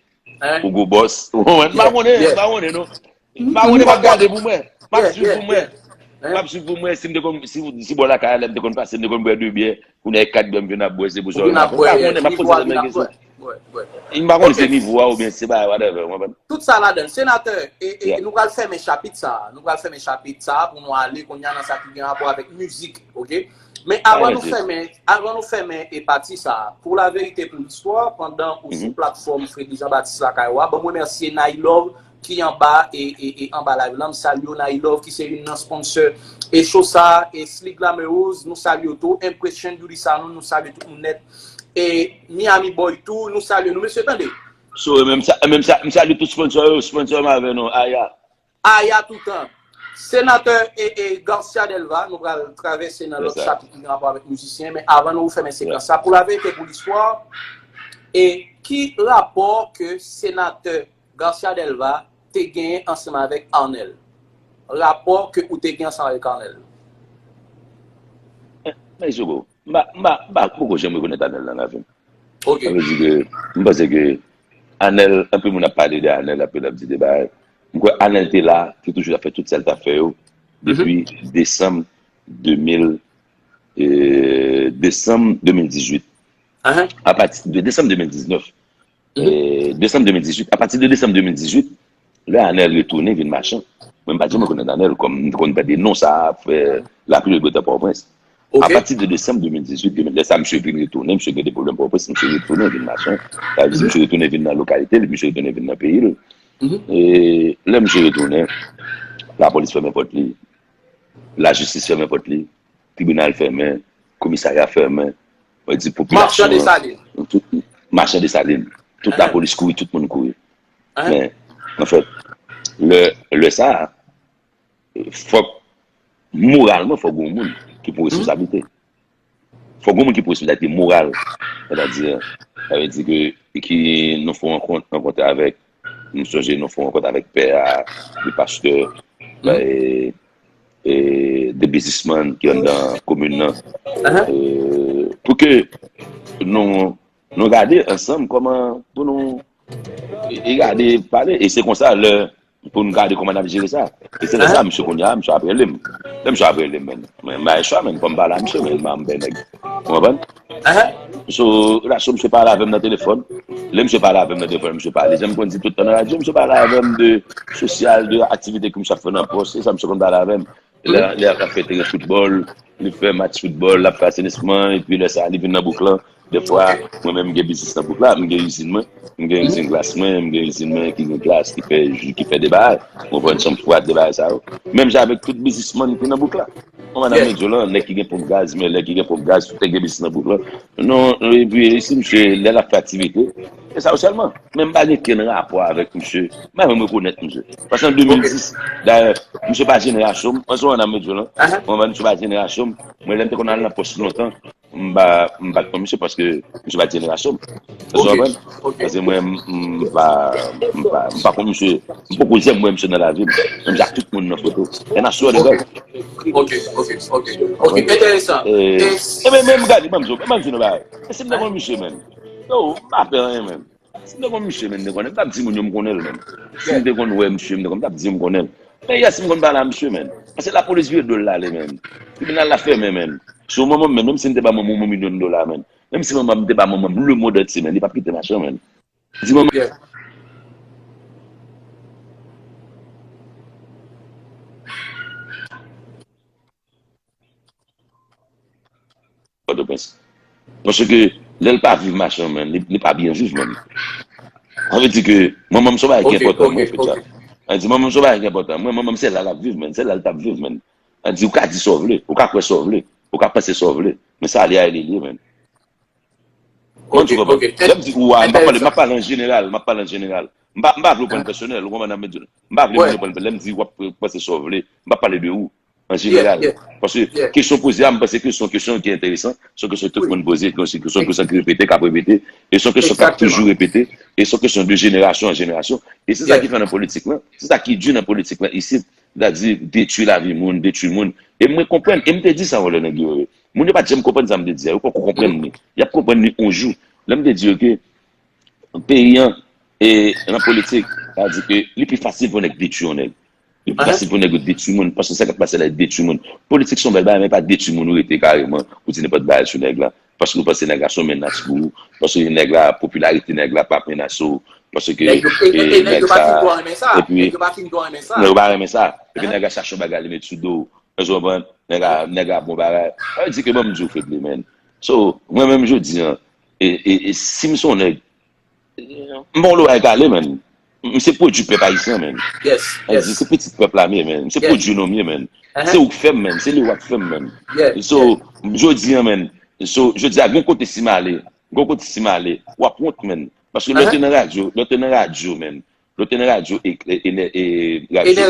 Hugo Boss. Ou konprann? M pa konnen, m pa konnen non. M pa konnen, m ap gade pou mwen. M ap swiv pou mwen. M ap swiv pou mwen. Si m te konn, si, si bò lakay la, m te konn pase, m te konn bwè de byè. Kounye a e kat byè m vin ap bwè, se pou sa. M pa konnen, m ap poze tèt mwen kesyon. M pa konnen se nivo a oubyen se bagay, whatever, ou konprann? Tout sa ladan l. Senatè, e, e nou pral fèmen chapit sa a. Nou pral fèmen chapit sa a pou nou ale kounye a nan sa ki gen rapò avèk mizik, oke? Men avan nou fèmen, avan nou fèmen e pati sa a, pou la verite pou listwa, pandan ou sou platfòm Fredly Jean Baptiste Lakay Wa, ban m remèsye Nailove ki anba e, e, e anba live la, m salye w Nailove ki se youn nan sponsor e show sa a, e Slick Glamorous, nou salye w tou, Impression Beauty Salon, nou salye tout moun nèt, e Miami Boy tou, nou salye nou, mesye tande. So, menm sa, menm sa, m salye tout sponsor yo, sponsor m avè nou, Aya. Aya toutan. Senatè e, e Garcia Delva, nou pral travèse nan lòt chapit ki gen rapò avèk mizisyen, men avan nou fèmen sekans sa, pou la verite pou listwa, e ki rapò ke senatè Garcia Delva te genyen ansanm avèk Arnel? Rapò ke ou te gen ansanm avèk Arnel? Men Jogo, m pa, m pa, m pa poko janm rekonèt Arnel nan lavi m. Ok. Sa vle di ke m panse ke Arnel, anpil moun ap pale de Arnel, anpil ap di de bagay. M kwè Arnel te la, te toujou ap fè tout sa l t ap fè yo depi desanm de mil, e, desanm de mil dizuit. Apati de desanm de mil diznèf, e, desanm de mil dizuit, apati de desanm de mil dizuit, lè Arnel retounen vin machan. Mwen, m pa t janm rekonèt Arnel kòm m te konn tande non sa a, frè Lapli Lebretan Pòtoprens. Apati de desanm de mil dizuit, de mil, lè sa misye vin retounen, misye gen de pwoblèm Pòtoprens, misye retounen vin machan. Sa vle di misye retounen vin nan lokalite li, misye retounen vin nan peyi l. E lè misye retounen, lapolis fèmen pòt li, lajistis fèmen pòt li, tribinal fèmen, komisarya fèmen, mwen di popilasyon an, tout, machan Desalin, tout lapolis kouri, tout moun kouri. Men, anfèt, lè, lè sa a, fòk, moralman, fòk gen yon moun ki pran responsablite. Fòk gen yon moun ki pran responsablite moral. Sètadi, sa vle di ke, ki nou fè yon rankont, rankontre avèk, m sonje nou fè yon rankont avèk pè a, de pastè, e, e de biznismann ki anndan komin nan. E, pou ke nou, nou gade ansanm kòman pou nou, e, e gade pale. E se konsa lè pou n gade kòman n ap jere sa. E se lè sa, misye kounye a, misye ap rele m. Lè misye ap rele m, men, mwen, m bay chwa, men, fò m pale a misye, men, m bay nèg. Ou konprann? So, relasyon misye pale avè m nan telefòn. Lè misye pale avè m nan telefòn, misye pale. Jan m konn di tout tan nan radyo, misye pale avè m de sosyal, de aktivite ke misye ap fè nan pòs. Se sa misye konn pale avè m. Lè, lè l ap fè teren foutbòl, li fè match foutbòl, l ap fè asenisman, epi lè sa a, li vin nan bouk lan. Dèfwa, mwen menm, m gen biznis nan bouk la, m gen izin mwen, m gen izin glas mwen, m gen izin mwen ki gen glas, ki fè ji, ki fè de bagay. Mwen vann chanm fwad, de bagay sa yo. Menm jan avèk tout biznismann ki nan bouk la. Mwen, madanm Medyo lan, nèg ki gen ponp gaz, men nèg ki gen ponp gaz, tout nèg gen biznis nan bouk la. Non, epi, si misye, lè l ap fè aktivite, e sa yo sèlman. Men m pa gen kenn rapò avèk misye. M pa menm rekonèt misye. Paske an de mil dis, dayè, misye pa jenerasyon m. Mwen se yon nèg medyo lan. Mwen, misye pa jenerasyon m. Mwen, lè m te konn al nan pòs lontan, m pa, m pa t konn misye paske misye pa jenerasyon m. Ou konprann? Paske mwen, m, m pa, m pa, m pa konn misye. M poko janm wè misye nan lavi m. Menm jan ak tout moun nan foto. And I swear to God. Ok, ok, ok. Ok, enteresan. E, e men, men, m gade, ban m di w, ban m di w yon bagay. E si m te konn misye, menn. Yo, m pa pè anyen, menn. Si m te konn misye, menn, m te konnen, m t ap di moun yo m konnen l, menn. Si m te konn wè misye, m te konn, m t ap di yo m konnen l. Men yè, si m konn pale a misye, menn. Paske lapolis vire do l l ale, menn. Tribinal la fèmen, menn. Si manman m, menn, menm si m te ba manman m yon milyon dola, menn. Menm si manman m te ba manman m lemonn antye, menn, li p ap kite machan, menn. Di manman. Pòtoprens. Paske lè l pa viv machan, menn, li, li pa byen viv, menn. Sa vle di ke manman m se yon bagay ki enpòtan, mwen, fè sa. Sa vle di manman m se yon bagay ki enpòtan. Mwen, manman m se la l ap viv, menn. Se la l t ap viv, menn. Sa vle di ou ka di sa w vle, ou ka kwè sa w vle, ou ka panse sa w vle. Men sa li a, li ye, menn. Kòman ou konprann? Lè m di ou a, m pa pale, m ap pale an jeneral, m ap pale an jeneral. M pa, m pa vle w pran l pèsonèl, ou konprann sa m vle di w? M pa vle moun yo pran l, lè m di w ap panse sa w vle, m pa pale de ou. An jeneral. Paske kesyon poze a, m panse ke se yon kesyon ki enteresan, se yon kesyon tout moun poze, se yon kesyon ki repete, k ap repete, e se yon kesyon k ap toujou repete, e se yon kesyon de jenerasyon an jenerasyon. E se sa ki fè nan politik lan, se sa ki di nan politik lan isit, sètadi detwi lavi moun, detwi moun. E mwen konprann, e m te di sa yon lè nèg yo, moun yo pa t janm konprann sa m te di a, yo poko konprann li. Y ap konprann li yon jou. Lè m te di yo ke peyi an, e nan politik, sa vle di ke li pi fasil pou yon nèg detwi yon nèg. Li pi fasil pou nèg yo detwi moun, paske sa k ap pase la, e detwi moun. Politik se yon bèl bagay, men pa detwi moun ou rete kareman, ou di nenpòt bagay sou nèg la. Paske ou panse nèg la se yon menas pou ou, paske nèg la, popilarite nèg la p ap menase w, paske nèg sa, epi nèg yo pa fin dwa renmen sa, epi nèg yo pa fin dwa renmen sa, epi nèg la chache yon bagay li met sou do w. Èske w konprann? nèg a, nèg a bon bagay. Sa vle di ke ban m di w, Fedly, man. So, mwen menm jodi an, e, e, e si m se yon nèg, m pa yon loway kale, man. M se pwodui pèp ayisyen, man. Sa vle di, se pitit pèp la m ye, man. M se pwodui nou m ye, man. Se ou k fè m, man. Se Lewa k fè m, man. So, jodi an, man. So, jodi a, gen kote si m ale, gen kote si m ale, w ap wont, man. Paske lè w te nan radyo, lè w te nan radyo, man. Lè w te nan radyo, e, e, e, e, radyo,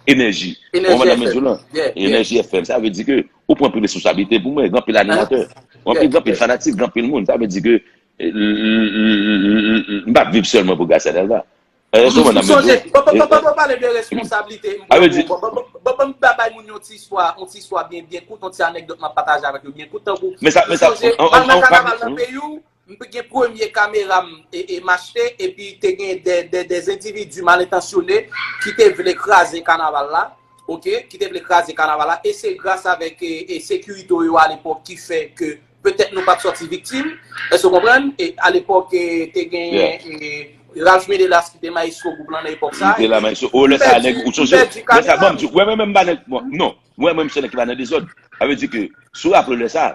Enèji. Enèji. Ou konprann sa m di w lan? Enèji F M. Sa vle di ke ou pran anpil responsablite pou mwen, gen anpil animatè. Gen anpil, gen anpil fanatik, gen anpil moun. Sa vle di ke, e, l, l, m p ap viv sèlman pou Gracia Delva. Èske w konprann sa m di w? Ban m pale de responsablite. Ban m bay moun yon ti istwa, yon ti istwa byen, byen kout, yon ti anekdòt m ap pataje avèk yo byen kout, tankou, men sa, men sa, sonje, m al nan kanaval nan peyi w, m te gen premye kamera m, e, e, m achte, epi te gen de, de, de endividi malentansyone ki te vle kraze kanaval la, oke, ki te vle kraze kanaval la, e se gras avèk, e, e sekirite yo alepòk ki fè ke petèt nou pa t sòti viktim. Èske w konprann? E alepòk, e, te genyen, e, Ralph Menelas ki te mayestwo gwoup lan nan epòk sa. Li te la, mayestwo. O, lè sa, nèg, ou sonje? Lè sa, ban m di w, wè, mwen menm m pa nèg, bon, non. Mwen menm se nèg ki pa nan dezòd. Sa vle di ke, si w raple w lè sa,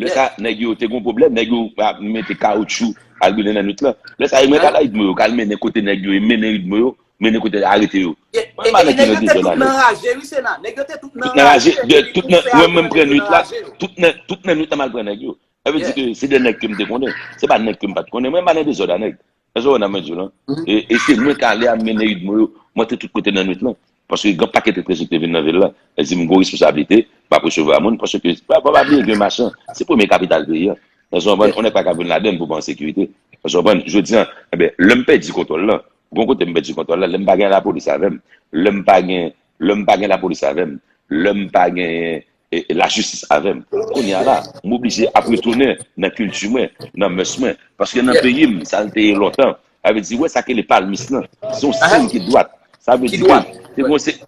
lè sa, nèg yo te gon pwoblèm, nèg yo ap mete kawoutchou al goumen nan nwit lan. Lè sa, yo mwen ka la ritmo yo, k al mennen kote nèg yo, e mennen ritmo yo, mennen kote arete yo. Mwen pa nèg ki nan dezòd avèk. Nèg yo te tout nan raje, wi, Sena. Nèg yo te tout nan raje. Tout nan, mwen menm pran nwit la, tout nan, tout nan nwit la m al pran nèg yo. Sa vle di ke se de nèg ke m te konnen. Se pa nèg ke m pa t konnen. Mwen pa nan dezòd a nèg. Èske w konprann sa m di w lan? E, e se mwen k ale a mennen ritmo yo. Mwen te tout kote nan nwit lan. Paske gen pakèt etranje ki te vin nan vil la. Sa di m gon responsablite, m ap resevwa moun. Paske, pa, pa, pa bliye ke Machan, se premye kapital peyi a. Èske w konprann? Yon nèg pa ka vin ladann pou pa an sekirite. Èske w konprann? Jodi a, enben, lè m pèdi kontwòl lan, gon kote m pèdi kontwòl lan, lè m pa gen lapolis avè m, lè m pa gen, lè m pa gen lapolis avè m, lè m pa gen, e, e, lajistis avè m. Kounye a la, m oblije ap retounen nan kilti mwen, nan mès mwen. Paske nan peyi m, sa l te ye lontan. Sa vle di, wè sa k rele palmis lan. Se yon siy ki dwat. Sa vle di ke te gon se-,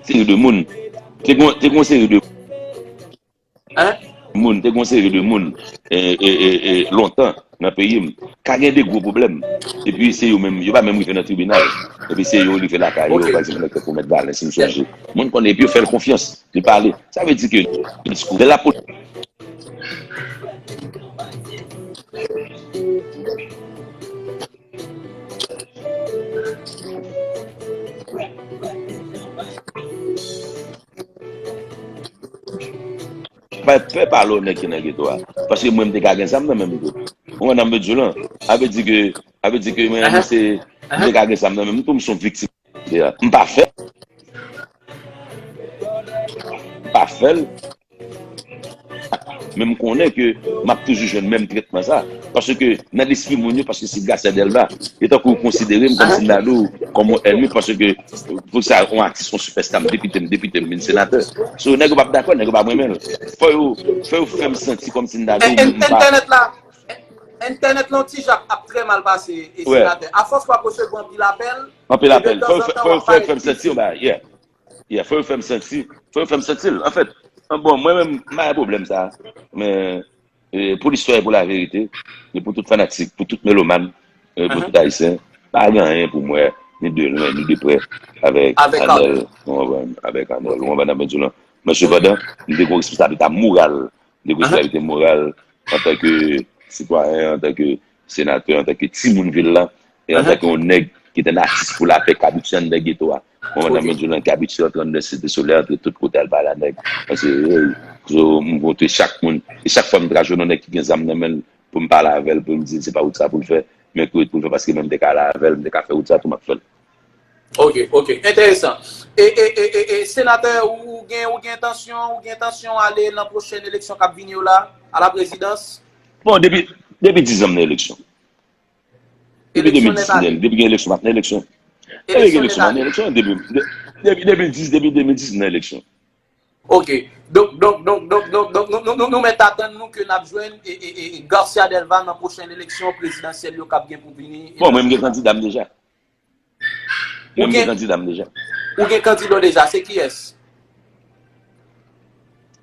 seri de moun. Te gon, te gon seri de moun, te gon seri de moun, e, e, e, e, lontan nan peyi m, ka gen de gwo pwoblèm. Epi se yo menm, yo pa menm rive nan tribinal. Epi se yo rive lakay yo, pa egzanp, nèg tankou Mèt Valen, si m sonje. Moun konnen, epi yo fè l konfyans, li pale. Sa vle di ke diskou, lè lapolis pa pè pale w nèg ki nan geto a. Paske mwen, m te ka gen zam nan men m tou. Ou konprann sa m vle di w lan? Sa vle di ke, sa vle di ke mwen, mwen se, m te ka gen zam nan men m tou, m se yon viktim. M pa fè l. M pa fè l. Men m konnen ke m ap toujou jwenn menm tretman sa. Paske nan lespri moun yo, paske se Gracia Delva. E tankou yo konsidere m kòmsi m ta di w kòm yon ènmi, paske pou sa, yon atis, yon sipèsta, m depite, m depite, m vin senatè. So, nèg yo p ap dakò, nèg yo p ap renmen l. Fò yo, fò yo fè m santi kòmsi m ta di w m pa. Entènèt la, entènèt la yon ti jan ap trè mal pase, e senatè. Afòs w ap resevwa anpil apèl, anpil apèl. Fò yo fè, fò yo fè m santi yon bagay, yeah. Yeah, fò yo fè m santi, fò yo fè m santi l. Anfèt, bon, mwen menm, m pa gen pwoblèm sa. Men, e, pou listwa e pou laverite, e pou tout fanatik, pou tout melomàn, e, pou tout ayisyen, pa gen anyen pou m wè, ni de lwen, ni de prè, avèk Anèl, ou konprann, avèk Anèl, ou konprann sa m di w lan. Men sepandan, m te gen yon responsablite moral, de responsablite moral antanke sitwayen, antanke senatè, antanke timoun vil la, e antanke yon nèg ki te yon atis pou lapè, k abitye anndan geto a. Ou konprann sa m di w lan, ki abitye antre anndan Site Solèy, antre tout kote al pale a nèg. Paske, hey, so, m kontre chak moun. E chak fwa m ta jwenn yon nèg ki gen zam nan men l pou m pale avè l, pou m di l se pa wout sa pou l fè, men ki wout pou l fè, paske mwen m te ka ale avè l, m te ka fè wout sa tou, m ap fè l. Ok, ok. Enteresan. E, e, e, e, e, senatè, ou, ou gen, ou gen entansyon, ou gen entansyon ale nan pwochèn eleksyon k ap vini yo la, a la prezidans? Bon, depi, depi diz an m nan eleksyon. Depi de mil dis m nan, depi gen eleksyon, m ap nan eleksyon. Depi gen eleksyon, m ap nan eleksyon. Depi, de-, depi de mil dis, depi de mil dis, m nan eleksyon. Ok. Donk, donk, donk, donk, donk, donk, nou, nou, nou, nou mèt atann nou ke n ap jwenn, e, e, e, Garcia Delva nan pwochèn eleksyon prezidansyèl yo k ap gen pou vini. Bon, mwen, m gen kandida m deja. Mwen, m gen kandida m deja. Ou gen kandida w deja, se kiyès?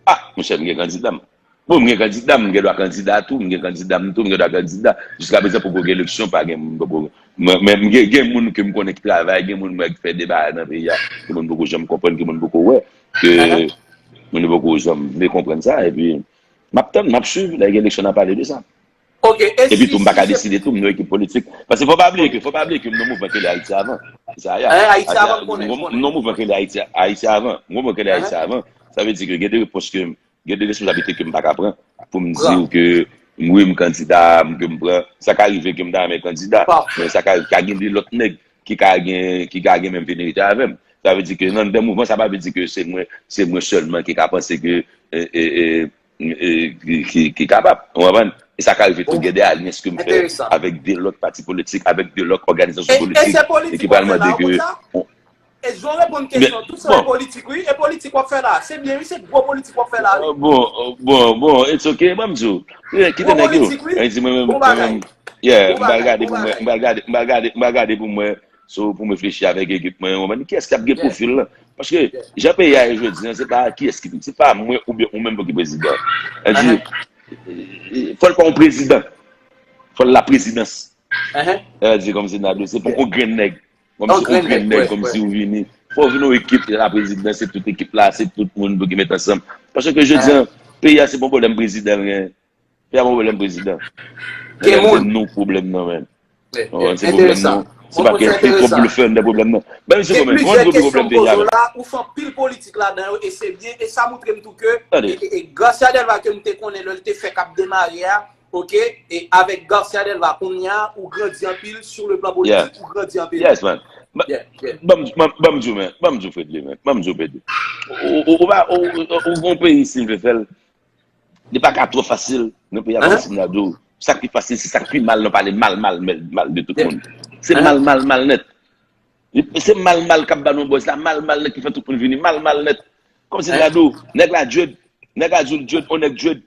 Ah, monchè, m gen kandida m. Bon, m gen kandida m, m gen dwa kandida tou, m gen kandida m tou, m gen dwa kandida. Jiskaprezan, poko gen eleksyon, pa gen moun, poko, men, men m gen, gen moun ke m konnen ki travay, gen moun m wè ki fè de bagay nan peyi a, gen moun m poko janm konprann, gen moun m poko wè, ke Moun yo poko janm vle konprann sa, epi m ap tann, m ap swiv, lè gen eleksyon n a pale de sa. Ok, e Epi si, tou, m pa si ka se deside tou, m nan ekip politik. Paske fò pa bliye ke, fò pa bliye ke m nan mouvman Kenlè Ayiti avan. Sa a, Hein, Ayiti Ayiti avan, a- m konnen, m m nan- konnen. m nan mouvman Kenlè Ayiti, Ayiti avan. M nan mouvman Kenlè Ayiti Hein? Avan. Sa vle di ke gen de repons ke, gen de responsablite ke m pa ka pran pou m di Pran. w ke wi, m kandida, m ke m pran. Sa ka rive ke m ta renmen kandida, Parfait. Men sa ka, ka gen de lòt nèg ki ka gen, ki ka gen menm venerite avè m. Sa vle di ke nan, nan mouvman, sa pa vle di ke se mwen, se mwen sèlman ki ka panse ke, e, e, e, e, ki, ki, ki kapab. Ou konprann? E sa ka rive tou gen de alyans ke m fè Enteresan. Avèk de lòt pati politik, avèk de lòt E, òganizasyon e politik, se e politik ki w ap pral fè la, mande ke konsa? E jan w reponn kesyon, tout sa bon. E politik, wi. E politik w ap fè la. Se byen, wi, se gwo politik w ap fè la, wi. Bon, bon, bon, it's ok, ban m di w. Kite Gwo nèg yo. Politik, wi. Mwen di mwen menm, Bon mwen bagay. menm, yeah, Bon m pral bagay, gade bon pou mwen, bagay. M pral gade, m pral gade, m pral gade pou mwen, so, pou m reflechi avèk ekip mwen, ou konprann, kiyès k ap gen Yeah. Pwofil la. Paske, Yeah. jan peyi a ye jodi a, se pa kiyès ki, se pa mwen oubyen ou menm pou ki prezidan. Sa di, Uh-huh. fò l pa yon prezidan. Fò l la prezidans. Uh-huh. Sa di, kòmsi n a di, se pou yon grenn nèg. Yon Kòmsi grenn yon grenn nèg, nèg, wè, kòmsi wè. Ou vini. Fò w vin yon ekip la prezidans, se tout ekip la, se tout moun pou ki met ansanm. Paske jodi a, peyi a se pa yon pwoblèm prezidan l gen. Peyi a pa yon pwoblèm prezidan. Gen moun. Nou pwoblèm nan, men. Yeah, Oh, yeah. Se pwoblèm Enteresan. nou. Se Mwen pa konn ke sa se pwoblèm enteresan. Fè de pwoblèm nan. Ban m di Gen w, men, plizyè mwen di w ki kesyon pwoblèm m peyi a, poze w men. La, ou fè anpil politik ladan yo, e se byen, e sa montre m tou ke, Tande. e, e, e Garcia Delva ke m te konnen lè l te fèk ap demare a, ok, e avèk Garcia Delva kounye a, ou grandi anpil, sur le plan politique, Yeah. Ou grandi anpil. Yes, man. Ba- Yeah, yeah. Ban m, ban, ban m di w, men. Ban m di w, Fredly, men. Ban m di w, Fredly. Ou, ou, ou pa, ou, ou, ou, ou, yon peyi, si m vle fè l, li pa ka twò fasil, nan peyi a, Uh-huh. kòmsi m ta di w. Sa ki fasil, se sa ki pi mal, nan pale mal, mal, mal, mal de tout Yeah. moun. Se Uh-huh. mal, mal, mal nèt. Se mal, mal k ap ba nou buzz la, mal, mal nèt ki fè tout moun vini, mal, mal nèt. Kòmsi m ta Uh-huh. di w, nèg la dread, nèg la di w l dread, on nèg dread,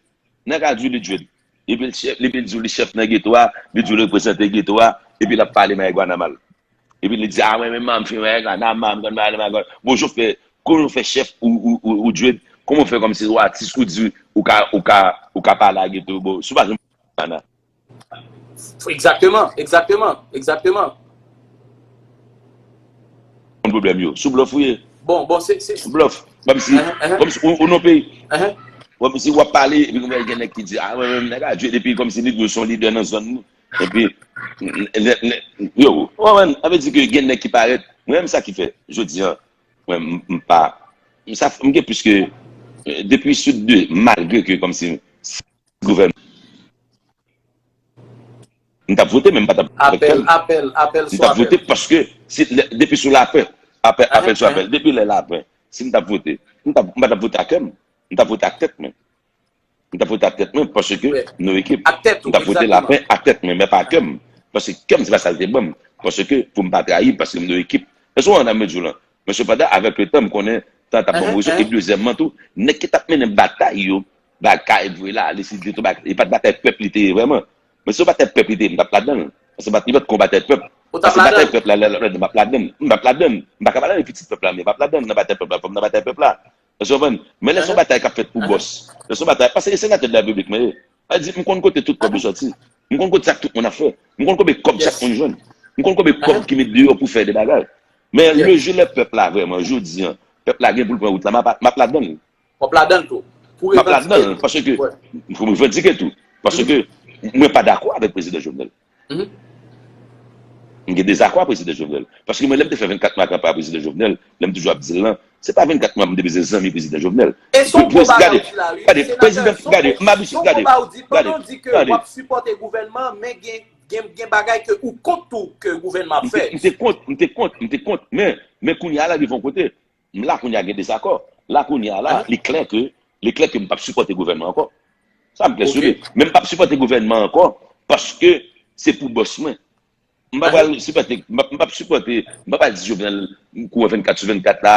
nèg la di w li dread. Epi l chèf, epi l di w li chèf nan geto a, li di w li reprezante geto a, epi l ap pale marigwana mal. Epi li di, a, mwen menm, m ap fè marigwana, m ap konn pale marigwana. Bon, jan w fè, kòman w fè chèf ou, ou, ou, ou dread, kòman w fè kòmsi ou atis, ou di, ou ka, ou ka, ou ka pale a geto, bon, si w pa janm marigwana. Egzakteman, egzakteman, egzakteman. Konn pwoblèm yo. Sou blòf ou ye. Bon, bon, se, se, Sou blòf. Kòmsi, Uh-huh, uh-huh. Kòmsi ou, ou nan peyi. Uh-huh. Kòmsi w ap pale, epi kòmsi gen nèg ki di, a, mwen menm, nèg a dread, epi kòmsi li di w se yon lidè nan zòn nou. Epi, lè, lè, yo, w konprann, sa vle di ke gen nèg ki parèt. Mwen menm sa ki fè, jodi a, mwen, m, m pa, m sa, m gen plis ke, eh, depi sou de, malgre ke kòmsi, gouvènman. M t ap vote, men m pa t ap avèk kè Apèl, m. apèl, apèl M sou t ap apèl. vote paske, si, lè, depi sou lapè, apèl, Ah, apèl sou ah. Apèl, depi lè lapè, si m t ap vote, m t ap, m pa t ap vote ak kè m. M t ap vote ak tèt mwen. M t ap vote ak tèt mwen paske Wè. m nan ekip. Ak tèt ou, M t ap vote egzakteman. Lapè ak tèt mwen, men pa ak kè m. Paske kè m, se pa sa l te ban m. Paske pou m pa trayi, paske m nan ekip. Èske w konprann sa m di w lan? Men sepandan, avèk letan, m konnen tan t ap ban m Ahan, rezon. E ahan. dezyèmman tou, nèg ki t ap mennen batay yo, batay vre la, li se de tou batay. E pa t batay pèp li te ye vrèman. Men si se batay pèp li te ye, m t ap ladan l. Paske bat, li pa t kon batay pèp. Ou t ap Paske batay ladan l? Pèp la, lè, lè, lè, m ap ladan l. M p ap ladan l, m pa ka pale avèk pitit pèp la, men m p ap ladan l nan batay pèp la, fò m nan batay pèp la. Èske w konprann? Men lè se yon Ahan. Batay k ap fèt pou Ahan. Bòs, lè se yon batay, paske e senatè de la repiblik mwen ye. Sa di, m konn kote tout kòb yo sòti. M konn kote sa k tout moun ap fè. M konn konbyen kòb chak Yes. moun jwenn. M konn konbyen kòb Ahan. Ki met deyò pou fè de bagay. Men Yes. Le jeu lè pèp la vrèman, jodi a, pèp la gen pou l pran wout la, m ap, m ap ladan l. W ap ladan l tou. Pou M ap ladan l, revandike. paske, Wè. pou m revandike tou. Paske mwen pa dakò avèk prezidan Jovenel. Mhm. M gen dezakò ak prezidan Jovenel. Paske mwen, lè m te fè vennkat mwa kanpay a prezidan Jovenel, lè m toujou ap di l lan, se pa vennkat mwa m te bezwen zanmi prezidan Jovenel. E se yon bon bagay Gade, ou di la, wi. gade, Senatè, prezidan, se yon gade, bon, m abitye, se yon gade, bon bagay ou di. Pandan gade, ou di ke gade. W ap sipòte gouvènman, men gen, gen, gen bagay ke ou kont tou ke gouvènman ap M te, fè. M te kont, m te kont, m te kont, men, men kounye a la, rive yon kote, m la kounye a gen dezakò. La kounye a la, Ahan. Li klè ke, li klè ke m p ap sipòte gouvènman ankò. Sa m klè sou Ok. Li. Men m p ap sipòte gouvènman ankò, paske se pou bòs mwen. M pa Ahan. Pral sipòte, m p ap, m p ap sipòte, m pa pral di Jovenel kouran vennkat sou vennkat la,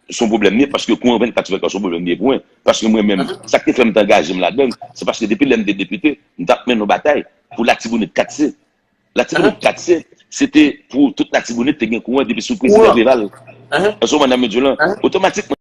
se yon pwoblèm li ye, paske kouran vennkat sou vennkat se yon pwoblèm li ye pou mwen. Paske mwen menm, Ahan. Sa k te fè m te angaje m ladan l, se paske depi lè m te depite, m t ap mennen yon batay pou Latibonit kat C. Latibonit Ahan. kat C, se te pou tout Latibonit te gen kouran depi sou prezidan Kouran. Preval. Ahan. Èske w konprann sa m di w lan? Ahan. Otomatikman,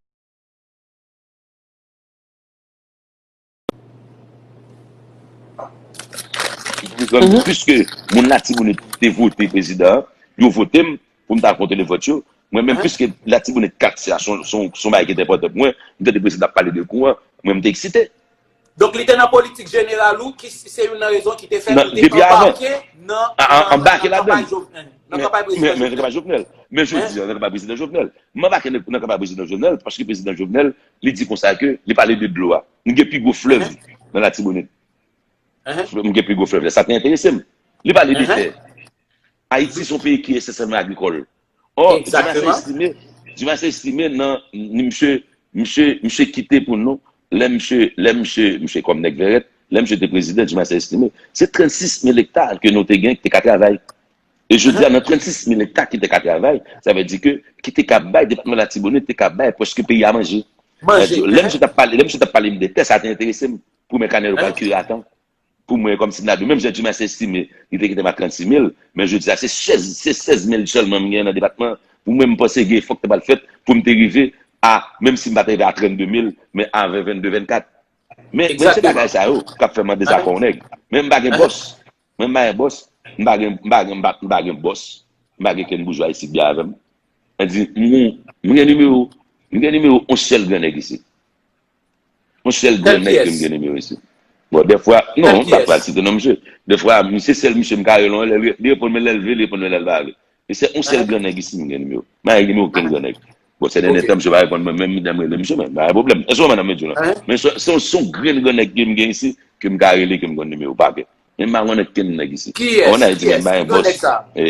piske moun Latibonit te vote prezidan an, yo vote m pou m ta kontwole vòt yo, Mwen menm, piske Latibonit katye a se yon bagay ki te enpòtan pou mwen, m tande prezidan ap pale de kouran, mwen m te eksite. Donk, li te nan politik jeneral ou, ki se youn nan rezon ki te fè ke ou te anbake nan kanpay Jovenel. Nan kanpay prezidan Jovenel. Men jodi a, nan kanpay prezidan Jovenel. M anbake nan kanpay prezidan Jovenel, paske prezidan Jovenel, li di konsa ke, li pale de dlo a. Nou gen pi gwo flèv nan Latibonit. M gen pi gwo flèv la. Sa te enterese m. Li pale de tè. Ayiti se yon peyi ki esansyèlman agrikòl. Ò, Dumarsais Estimé, Dumarsais Estimé nan misye, misye, misye kite pou nou, lè misye, lè misye, misye kòm nèg vèrèt, lè misye te prezidan, Dumarsais Estimé, se trannsis mil ekta ke nou te gen ki te ka travay. E jodi a, nan trannsis mil ekta ki te ka travay, sa vle di ke ki te ka bay depatman Latibonit, te ka bay prèske peyi a manje. Lè misye t ap pale, lè misye t ap pale m de tè, sa te enterese m. Premye kanè yo pral kire atan. Pou mwen, kòmsi m ta di w, menm jan Dumarsais Estimé, li te kite m ak trannsis mil, men jodi a, se sèz, se sèz mil sèlman m genyen nan depatman. Pou mwen, m panse gen efò ki ta pral fèt pou m te rive a, menm si m pa t rive a trannde mil, men a ven, vennde, vennkat. Men, men se bagay sa yo k ap fè m ap dezakò yon nèg. Men m pa gen bòs. Mwen m pa gen bòs. M pa gen, m pa gen, m pa, m pa gen bòs. M pa gen kenn boujwa isit byen avè m. Sa di, m, m gen nimewo, m gen nimewo yon sèl gran nèg isit. Yon sèl gran nèg ke m gen nimewo isit. Bon, dèfwa, non, m pa pral site non misye. Dèfwa, misye sèl misye m ka rele yon lè, li, li reponn mwen lè l vle, li reponn mwen lè l pa vle. E se yon sèl gran nèg isit m gen nimewo. M pa gen nimewo okenn gran nèg. Bon, sèdènye tan, misye pa reponn mwen, menm lè m rele misye, men pa gen pwoblèm. Èske w konprann sa m ap di w la? Men se, se, se yon grenn gran nèg ke m gen isit, ke m ka rele, ke m konn nimewo pa gen. Men m pa konnen kenn nèg isit. Kiyès? Yon nèg di, men m pa gen bòs. E,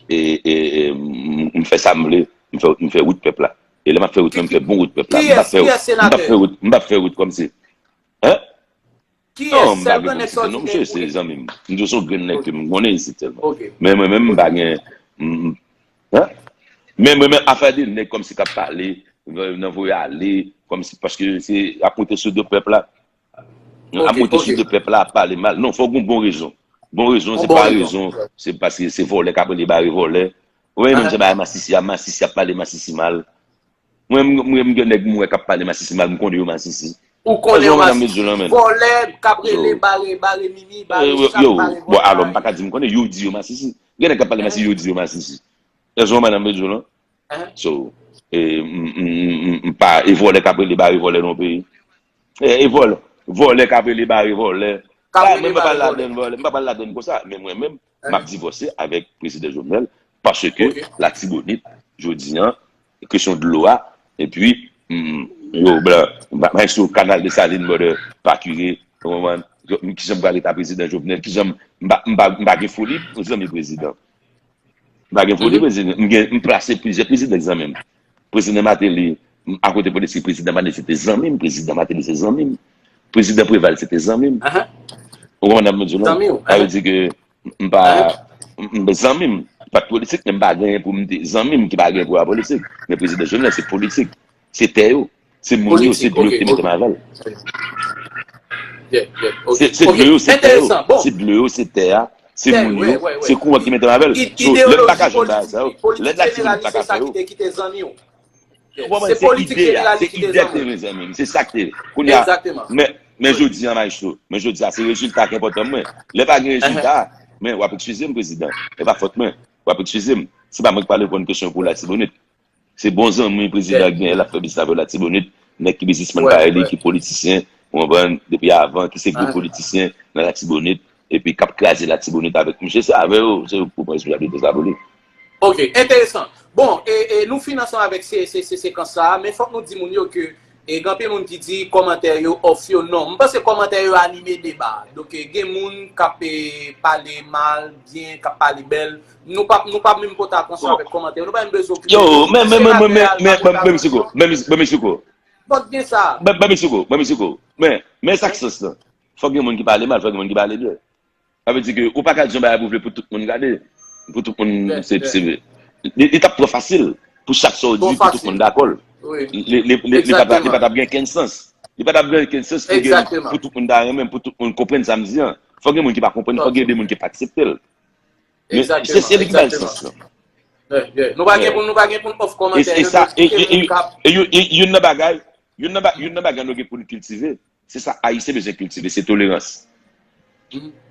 e, e, e, m, m fè sa m vle, m fè, m fè wout pèp la. E lè m ap fè wout mwen, m fè bon wout pèp la. M p ap fè, m p ap fè wout, m p ap fè wout kòmsi. Hein? Non, m pa gen pou m site non, misye se zanmi m. M di w se yon grenn nèg ke m konnen isit sèlman. Men mwen menm, m pa gen, m, m, hein? Men mwen menm, afè de nèg kòmsi k ap pale, nan voye ale, kòmsi, paske se ap monte sou do pèp la. Ap monte sou do pèp la, ap pale mal. Non, fò w gen yon bon rezon. Bon rezon, se pa rezon, se paske se vòlè k ap rele bare vòlè. Ou wè, menm jan bagay masisi a, masisi ap pale masisi mal. Mwen, mwen, mwen, m gen nèg m wè k ap pale masisi mal, m konnen yo masisi. Ou konnen yo masisi. Vòlè k ap rele bare, bare mimi, bare chat, bare vòlè. Bon, alò, m pa ka di m konnen, yo di yo masisi. Gen nèg k ap pale masisi, yo di yo masisi. Èske w konprann sa m vle di w la? So, e, m, m, m, m pa, e vòlè k ap rele bare vòlè nan yon peyi. E, e vòlè, vòlè k ap rele bare vòlè. Mwen m pa pral ladann vòlè, m pa pral ladann konsa, men mwen menm, m ap divòse avèk prezidan Jovenel, paske Latibonit, jodi a, kesyon dlo a, epi, m, yo, blan, m pa, m pa sou kanal Desalin, brother, pa kire, ou konprann? Kijan m pral rete a prezidan Jovenel, kijan m, m pa, m pa, m pa gen foli pou zanmi prezidan. M pa gen foli, prezidan. M gen, m plase plizyè prezidan ki zanmi m. Prezidan Martelly, m, akote politik, prezidan Martelly se te zanmi m, prezidan Martelly se zanmi m. Prezidan Preval se te zanmi m. Ou konprann sa m di w la? Sa vle di ke m pa, m, m zanmi m, pa t politik, men m pa gen anyen pou m te zanmi m ki pa gen pou a politik. Men prezidan Jovenel, se politik. Se tè yo. Se moun yo, se dlo yo ki te mete m avè l. Se, se dlo yo, se tè yo. Se dlo yo, se tè a. Se moun yo, se kouran ki mete m avè l. So, lè m pa ka jwenn bagay sa yo, lè Latibonit pa ka fè yo. Ou konprann? Se ide a, se ide a ki te mezanmi. Se sa k te. Kounye a, men, men jodi a, maestro, men jodi a, se rezilta ki enpòtan mwen. Lè pa gen rezilta, men w ap eskize m, prezidan. E pa fòt mwen. W ap eskize m. Se pa mwen ki pral reponn kesyon pou Latibonit. Se bon zanmi prezidan genyen, l ap fè biznis avè w Latibonit, nèg ki biznismann parèy li, ki politisyen, ou konprann, depi avan, ki se gwo politisyen nan Latibonit, epi k ap kraze Latibonit avèk misye, se avè yo, se yo pou pran responsablite sa pou li. Ok, enteresan. Bon, e, e nou fin ansanm avèk se, se, se sekans sa a, men fòk nou di moun yo ke E gen anpil moun ki di kòmantè yo off yo. Non, m panse kòmantè yo anime deba a. Donk, e, gen moun k ap, e, pale mal, byen, k ap pale bèl. Nou p ap, nou p ap menm pote atansyon avèk kòmantè yo. Nou pa menm bezwen okipe yo. Yo, men, men, men, men, men, men, men, men, Mexico, men, men, Mexico. Fòk gen sa. Men, men, Mexico, men, Mexico. Men, men sa k sans lan. Fòk gen moun ki pale mal, fòk gen moun ki pale byen. Sa vle di ke ou pa ka di yon bagay pou vle pou tout moun gade. Pou tout moun, se, se, li, li t ap twò fasil pou chak sa w di, pou tout moun dakò. Li, li, li, li pa t, li pa t ap gen kenn sans. Li pa t ap gen kenn sans pou gen, pou tout moun ta renmen, pou tout moun konprann sa m di an. Fòk gen moun ki pa konprann, fòk gen de moun ki pa aksepte l. Men se, se li ki bay l sans lan. Nou pa gen pou, nou pa gen pou n off kòmantè. E, e sa, e, e, e, e, e, youn nan bagay, youn nan ba-, youn nan bagay nou gen pou n kiltive, se sa Ayisyen bezwen kiltive, se tolerans.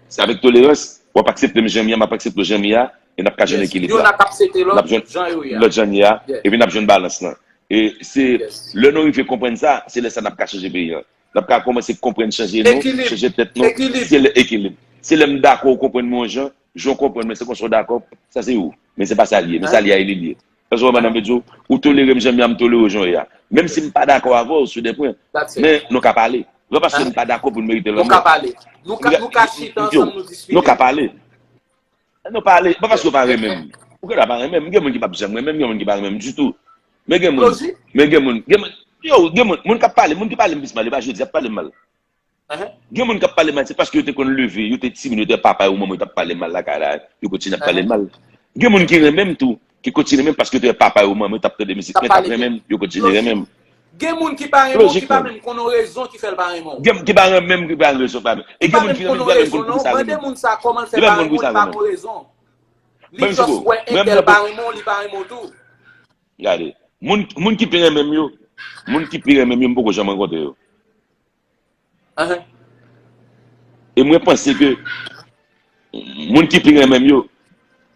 Se avèk tolerans, w ap aksepte m jan m ye a, m ap aksepte w jan m ye a, E n ap ka jwenn ekilib la. Youn ap aksepte lòt jan yo ye a. Lòt jan ye a, epi n ap jwenn balans lan. E se lè nou rive konprann sa, se lè sa n ap ka chanje peyi an. N ap ka kòmanse konprann chanje non, chanje tèt nou. Se lè ekilib. Se lè m dakò ou konprann mwen yon jan, jan w konprann mwen, se konsa w dakò, sa se ou. Men se pa sa l ye. Men sa l ye a, e li l ye. Èske w konprann sa m vle di w? Ou tolere m jan m ye a, m tolere w jan w ye a. Menm si m pa dakò avè w sou de pwen. Men nou ka pale. Se pa paske m pa dakò pou n merite lanmò. Nou ka pale. Nou ka, nou ka chita ansanm, nou diskite. Nou ka pale. Nou pale, pa paske w pa renmen m. Ou genlè pa renmen m. Gen moun ki p ap janm renmen m, gen moun ki pa renmen m ditou. Men gen moun, men gen moun, gen moun, yo, gen moun, moun k ap pale, moun ki pale m plis mal, yo pa jodi y ap pale m mal. Gen moun k ap pale m mal, se paske yo te konn leve, yo te timoun, yo te wè papa yo, manman yo t ap pale m mal lakay la, yo kontinye ap pale m mal. Gen moun ki renmen m tou, ki kontinye renmen m paske yo te wè papa yo, manman yo t ap tande mizik mwen, t ap renmen m, yo kontinye renmen m. Gen moun ki pa renmen w, ki pa menm konn yon rezon ki fè l pa renmen w. Gen ki pa renmen m, ki pa renmen rezon pa menm. E gen moun ki renmen m, ki pa menm konn poukisa renmen m. Mande moun sa kòman l fè pa renmen w, li pa konn rezon. Li just wè entèl pa renmen w, li pa renmen w tou. Gade, moun, moun ki pi renmen m yo, moun ki pi renmen m yo, m poko janm rankontre yo. E mwen panse ke moun ki pi renmen m yo,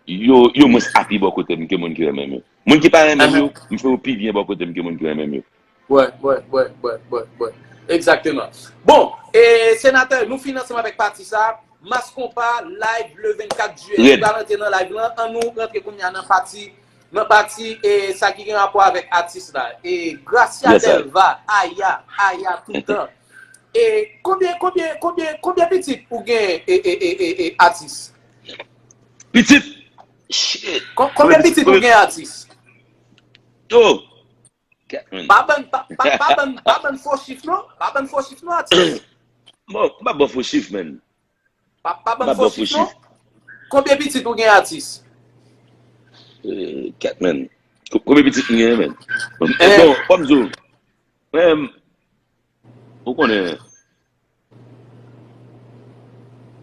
yo, yo mwens api bò kote m ke moun ki renmen m yo. Moun ki pa renmen m yo, m fè yo pi byen bò kote m ke moun ki renmen m yo. Wè, wè, wè, wè, wè, wè. Egzakteman. Bon, e, senatè, nou fin ansanm avèk pati sa. Mas Konpa, live le vennkat jiyè. Nou pral antre nan live lan. An nou rantre kounye a nan pati, nan pati, e, sa ki gen rapò avèk atis la. E Gracia Delva, Aya, Aya toutan. E konbyen, konbyen, konbyen, konbyen pitit ou gen, e, e, e, e, e, atis? Pitit? Shit. Kon-, konbyen pitit ou gen, atis? Yo. Kat, man. Pa ban, pa, pa, pa ban, pa ban fo chif non. Pa ban fo chif non, atis. Bon, m pa ban fo chif, man. Pa, pa ban fo chif non. Konbyen pitit ou gen, atis? Eh, kat, man. Ko-, konbyen pitit m gen, man? Bon, bon, fò m di w, mwen, ou konnen.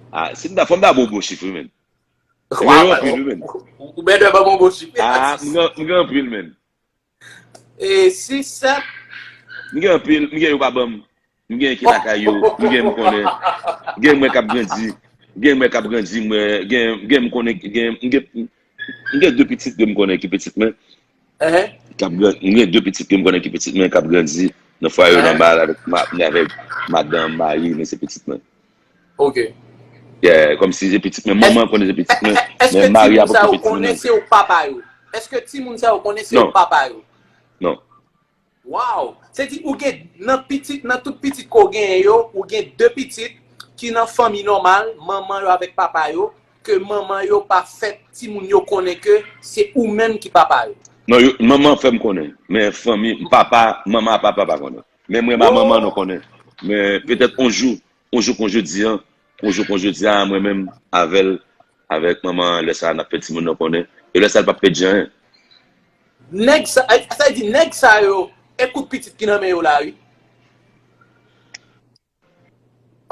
Ah, si m ta, fò m ta ba w bon chif, wi, man. M gen anpil, wi, man. Ou, ou, ou bèdè ban m bon chif, wi, atis. Ah, m gen, m gen anpil, man. E sis, sèt. M gen anpil, m gen yo pa ban m. M gen ki lakay yo, m gen m konnen. Gen mwen k ap grandi. Gen mwen k ap grandi, mwen, gen, gen m konnen, gen, m gen, m gen de pitit ke m konnen ki pitit mwen. K ap gran-, m gen de pitit ke m konnen ki pitit mwen, k ap grandi nan fwaye nòmal avèk ma-, avèk madanm, mari, men se pitit mwen. Ok. Yeah, kòmsi se pitit mwen. Manman konnen se pitit mwen, men mari a poko pitit mwen. Èske timoun sa yo konnen se yo papa yo? Èske timoun sa yo konnen se yo papa yo? Non. Wow! Se di ou gen nan pitit, nan tout pitit ke w genyen yo, ou gen de pitit ki nan fanmi nòmal, manman yo avèk papa yo, ke manman yo pa fè timoun yo konnen ke se ou menm ki papa yo. Non, yo, manman fè m konnen, men fanmi, papa, manman a papa pa konnen. Men mwen, ma manman, nou konnen. Men petèt on jou, on jou kon jodi a, on jou kon jodi a, mwen menm, avè l, avèk manman an, lè sa a, n ap fè timoun nan konnen. E lè sa a, l p ap pèdi anyen. Nèg sa, sa vle di nèg sa yo, e kout pitit ki nan men yo la, wi.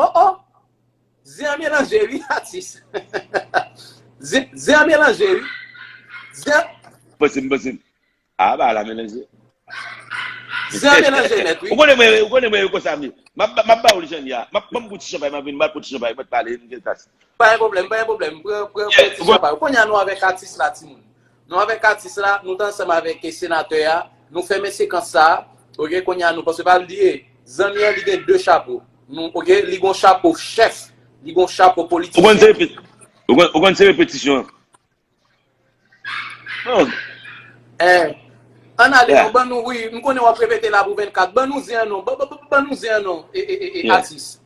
Oh, oh! Zen an melanje, wi, atis. Zen, zen an melanje, wi. Zen. Posib, posib. Ah, ba la melanje. Zen an melanje nèt, wi. Ou konnen mwen, ou konnen mwen, yo konsa, m ye. M ap, m ap ba ou l jan l ye a. M ap, ban m pou ti chanpay, m ap vin, m ap pou ti chanpay, mwen pale, m gen tas. Pa gen pwoblèm, pa gen pwoblèm. Pran, pran, pran ti chanpay. Kounye a nou avèk atis la, timoun. Nou avèk atis la, nou t ansanm avèk, eh, senatè a. Nou fèmen sekans sa a. Ok, kounye a nou, paske pa bliye, zanmi an, li gen de chapo. Nou, ok, li gen yon chapo chèf, li gen yon chapo politisyen. Ou konn se repe-, ou konn, ou konn se repetisyon. Oh. Eh, ann ale non, ban nou, wi, m konnen w ap repete la pou vennkat. Ban nou zen an non, ban, ban, ban, ban nou zen an non, e, e, e, e, atis.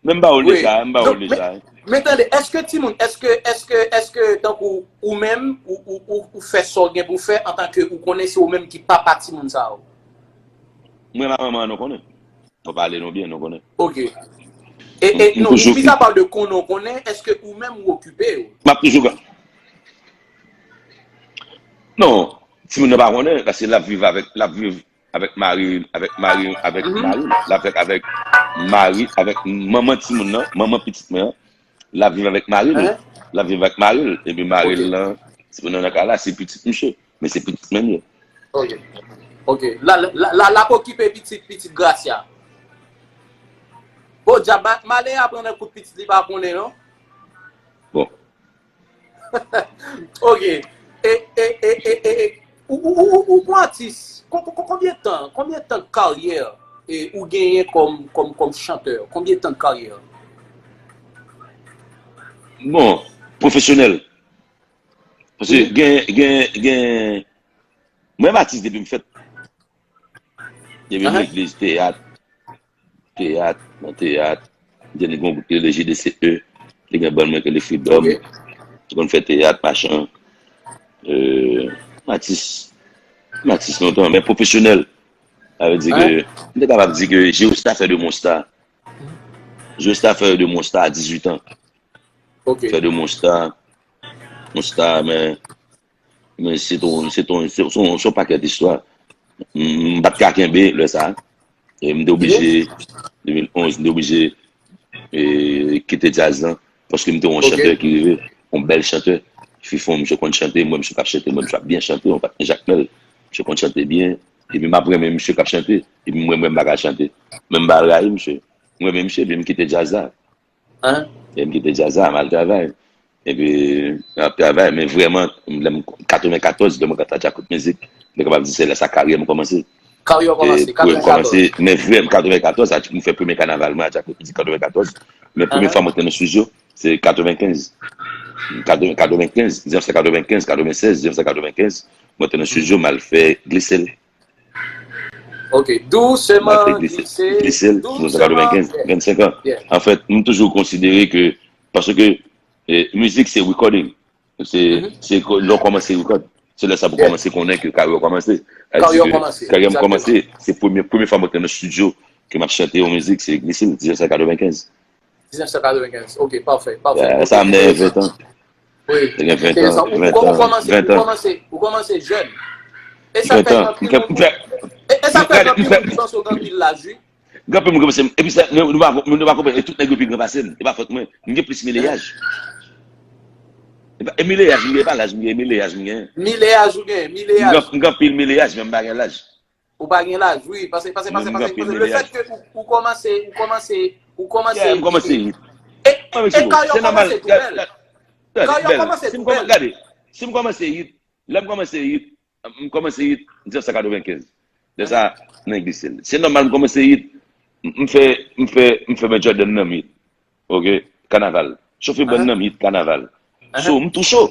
Men m ba ou l deja, m ba ou l deja. Men tande, èske timoun, èske, èske, èske tankou ou menm, ou, ou, ou, ou fè sa w gen pou w fè antanke ou konnen se ou menm ki papa timoun sa yo? Mwen, ma manman, nou konnen. Nou pale nou byen, nou konnen. Ok. E, e, non, mis apa de konnen w konnen, èske ou menm ou okipe yo? M ap toujou ka. Non, timoun nan pa konnen, paske l ap viv avèk, l ap viv avèk mari, avèk mari, avèk mari, l ap fèt avèk mari, avèk manman timoun nan, manman pitit mwen an, l ap viv avèk mari l, l ap viv avèk mari l, epi mari l lan, timoun nan nan kay la, se pitit misye, men se pitit mwen l ye. Ok. Ok. La, la, la, l ap okipe pitit, pitit Gracia. Bon, djab, ma-, malè a pran nan kout pitit, li pa konnen, non? Bon. Ok. E, e, e, e, e, e, ou, ou, ou, ou, ou atis, kon- kon- konbyen tan, konbyen tan karyè e, ou genyen kòm, kòm, kòm chantè? Konbyen tan de karyè? Bon, pwofesyonèl. Paske gen, gen, gen, mwen m atis depi m fèt. Depi m legliz, teyat, teyat, nan teyat. Gen yon gwoup ki rele G D C E, te gen bann mwen ki rele Freedom. Te konn fè teyat, machan. Euh, m atis, m atis lontan, men pwofesyonèl. Sa vle di ke, m te kapab di ke Geostar fè de mwen star. Geostar fè de mwen star a dizuit an. Fè de mwen star. Mwen star, men, men se ton, se ton, se, se, se yon pakèt istwa. M, m pa t ka kenbe lè sa. E m te oblije, de mil onz, m te oblije e, kite djaz lan. Paske m te yon chantè ki rive, yon bèl chantè. Fifon, misye konn chante, m wè misye k ap chante, m wè misye ap byen chante, yon patnè Jakmèl. Misye konn chante byen. Epi m ap renmen misye k ap chante. Epi m wè mwen m pa ka chante. Men m pa rayi misye. M renmen misye, epi m kite djaz la. Epi m kite djaz la, m al travay. Epi, m ap travay, men vrèman, lè m katrevenkatòz, lè mwen rantre Djakout Mizik, m te kapab di se lè sa karyè m kòmanse. Karyè w kòmanse, katrevenkatòz. Men vrèman, katrevenkatòz, m fè premye kanaval mwen a Djakout Mizik katrevenkatòz. Men premye fwa mwen te nan estidyo, se katrevenkenz. Katrevenkenz, mil nèf san katrevenkenz, katrevensèz, mil nèf san katrevenkenz, mwen te nan estidyo, m al fè Glise l. Ok, douseman, glise, glise l, mil nèf san katrevenkenz, vennsenk an. Anfèt, m toujou konsidere ke, paske e, mizik se recording. Se, se lè w kòmanse record. Se lè sa pou kòmanse konnen ke karyè w kòmanse. Karyè m kòmanse, se premye, premye fwa mwen te nan estidyo ke m ap chante yon mizik, se Glise l, mil nèf san katrevenkenz. Mil nèf san katrevenkenz, ok, pafè, pafè. Sa m te gen ventan. Te gen ventan, ventan, ventan. Ou kòmanse jèn. E sa fè gen anpil moun, e sa fè gen anpil moun ki panse w gen anpil laj, wi. Gen anpil moun ki panse, epi sa, nou, nou pa, nou pa konprann, e tout nèg yo pi gran pase m, e pa fòt mwen, m gen plis mileyaj. E mileyaj m gen, e pa laj m gen, e mileyaj m gen. Mileyaj ou gen, mileyaj. M gen anpil mileyaj, men m pa gen laj. Ou pa gen laj, wi, paske, paske, paske, paske, le fèt ke ou, ou kòmanse, ou kòmanse, ou kòmanse. Yeah, m kòmanse hit. E karyè w kòmanse tou bèl. Karyè w kòmanse tou bèl. Gade, si m kòmanse hit, lè m kòmanse hit, m kòmanse hit mil nèf san katrevenkenz. Lè sa, nan Glise l. Se nòmal m kòmanse hit, m fè, m fè, m fè men Jordan nan m hit. Ok? Kanaval. Chofe bann nan m hit kanaval. So, m tou cho.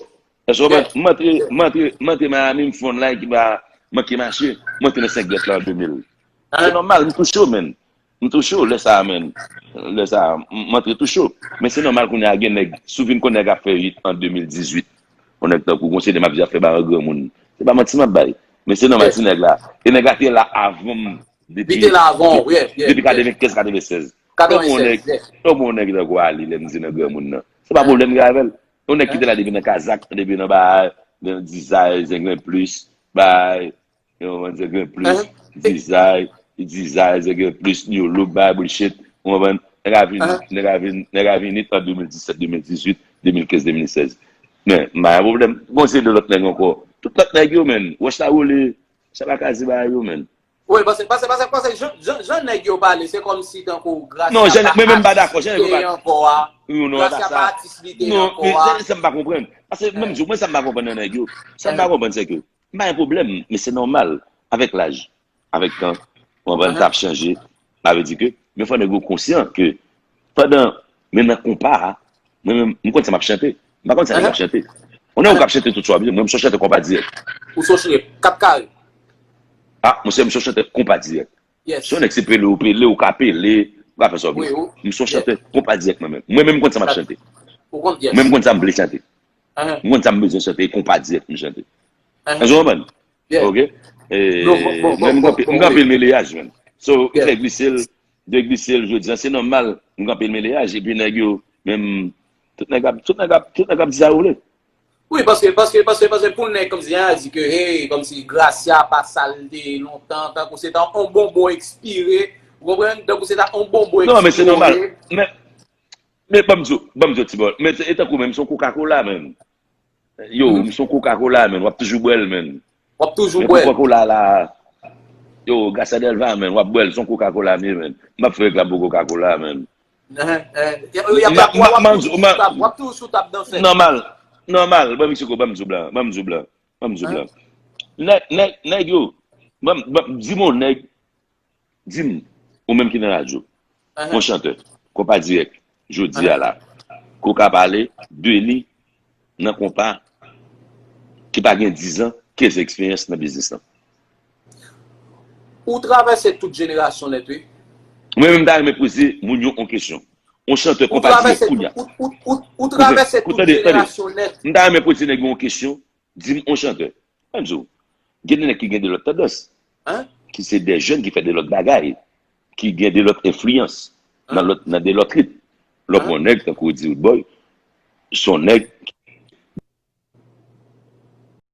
Èske w konprann? M antre, m antre, m antre Miami, m fè yon line ki pa manke mache. M antre nan senk gèt la an de mil. Se nòmal, m tou cho, menn. M tou cho lè sa a, menn. Lè sa a, m antre tou cho. Men se nòmal kounye a gen nèg, si w vin konn nèg ap fè hit an de mil dizuit. Yon nèg tankou Gonse de m ap di ap fè bagay granmoun. Se pa manti m ap bay. Men se nòmal ti nèg la. E nèg la te la avan m depi, depi katrevenkenz, katrevensèz. Kòman yon nèg, kòman yon nèg tankou Ali, lè m di nan granmoun nan. Se pa pwoblèm gen avè l. Yon nèg ki te la depi nan kazak, depi nan bagay, nan dizay, zenglen plis, bagay, Yo konprann se gen plis dizay, dizay, se gen plis new look, bagay bullshit. Ou konprann? Nèg a vin, nèg a vin, nèg a vin hit an de mil disèt, de mil dizuit, de mil kenz, de mil sèz. Men, m pa gen pwoblèm. Gon seri de lòt nèg ankò. Tout lòt nèg yo, menn. Wòch la woule. Sa pa kaze bagay yo, menn. Wi, paske, paske, paske, paske jan, jan, jan nèg yo pale, se kòmsi tankou Gracia pa atis li te ye ankò a. Gracia pa atis li te ye ankò a. Non, men se sa m pa konprann. Paske menm di w, mwen sa m pa konprann nan nèg yo. Sa m pa konprann se ke M pa gen pwoblèm, men se nòmal, avèk laj, avèk tan, ou konprann, sa ap chanje. Sa vle di ke, men fò nèg yo konsyan ke pandan, men nan konpa a, mwen menm, m konn sa m ap chante. M pa konn sa nèg ap chante. Yon nèg ou k ap chante tout sa w ap di, mwen m se yon chantè konpa dirèk. Ou se yon chantè kat kare. Ah, monchè, m se yon chantè konpa dirèk. Si yon nèg se pele ou pele, ou ka pele, ou ka fè sa w vle. M se yon chantè konpa dirèk mwen menm. Mwen menm m konn sa m ap chante. Mwen menm m konn sa m vle chante. M konn sa m bezwen chante, e konpa dirèk m chante. Èske w konprann? Ok? E, mwen, m gen anpil, m gen anpil meleyaj, menn. So, m fè Glise l, de Glise l, jodi a, se nòmal, m gen anpil meleyaj, epi nèg yo, menm, tout nèg ap, tout nèg ap, tout nèg ap di sa yo vle. Wi, paske, paske, paske, paske pou nèg kòmsi a di ke, hey, kòmsi Gracia pa sa l te ye lontan, tankou se ta yon bonbon ekspire, ou konprann? Tankou se ta yon bonbon ekspire. Non, men se nòmal. Men, Men ban m di w, ban m di w ti bò. Men e tankou menm, m se yon Coca-Cola, menn. Yo, m se yon Coca-Cola, menn. W ap toujou bwè l, menn. W ap toujou bwè l. Men Coca-Cola la, yo, Gracia Delva, menn. W ap bwè l, se yon Coca-Cola m ye, menn. M ap fè reklam pou Coca-Cola, menn. W ap toujou sou tab, w ap toujou sou tab nan fèt. Nòmal. Nòmal, ban m Mexico, ban m di w blan, ban m di w blan, ban m di w blan. Nèg, nèg, nèg yo, ban m, ban m, di m yon nèg, di m, ou menm ki nan radyo, yon chantè, konpa dirèk, jodi a la, ke w ka pale de li nan konpa ki pa gen diz an, kenz an eksperyans nan biznis lan. Ou travèse tout jenerasyon nèt, wi. Mwen menm, m ta renmen poze moun yo yon kesyon. Yon chantè konpa dirèk kounye a. Ou travèse tout jenerasyon nèt. M ta renmen poze nèg yo yon kesyon. Di m yon chantè. Mwen di w, gen de nèg ki gen de lòt tandans. Ki se de jèn ki fè de lòt bagay. Ki gen de lòt enfliyans. Nan lòt, nan de lòt rit. Lè w pran yon nèg, tankou w di Roodboy, se yon nèg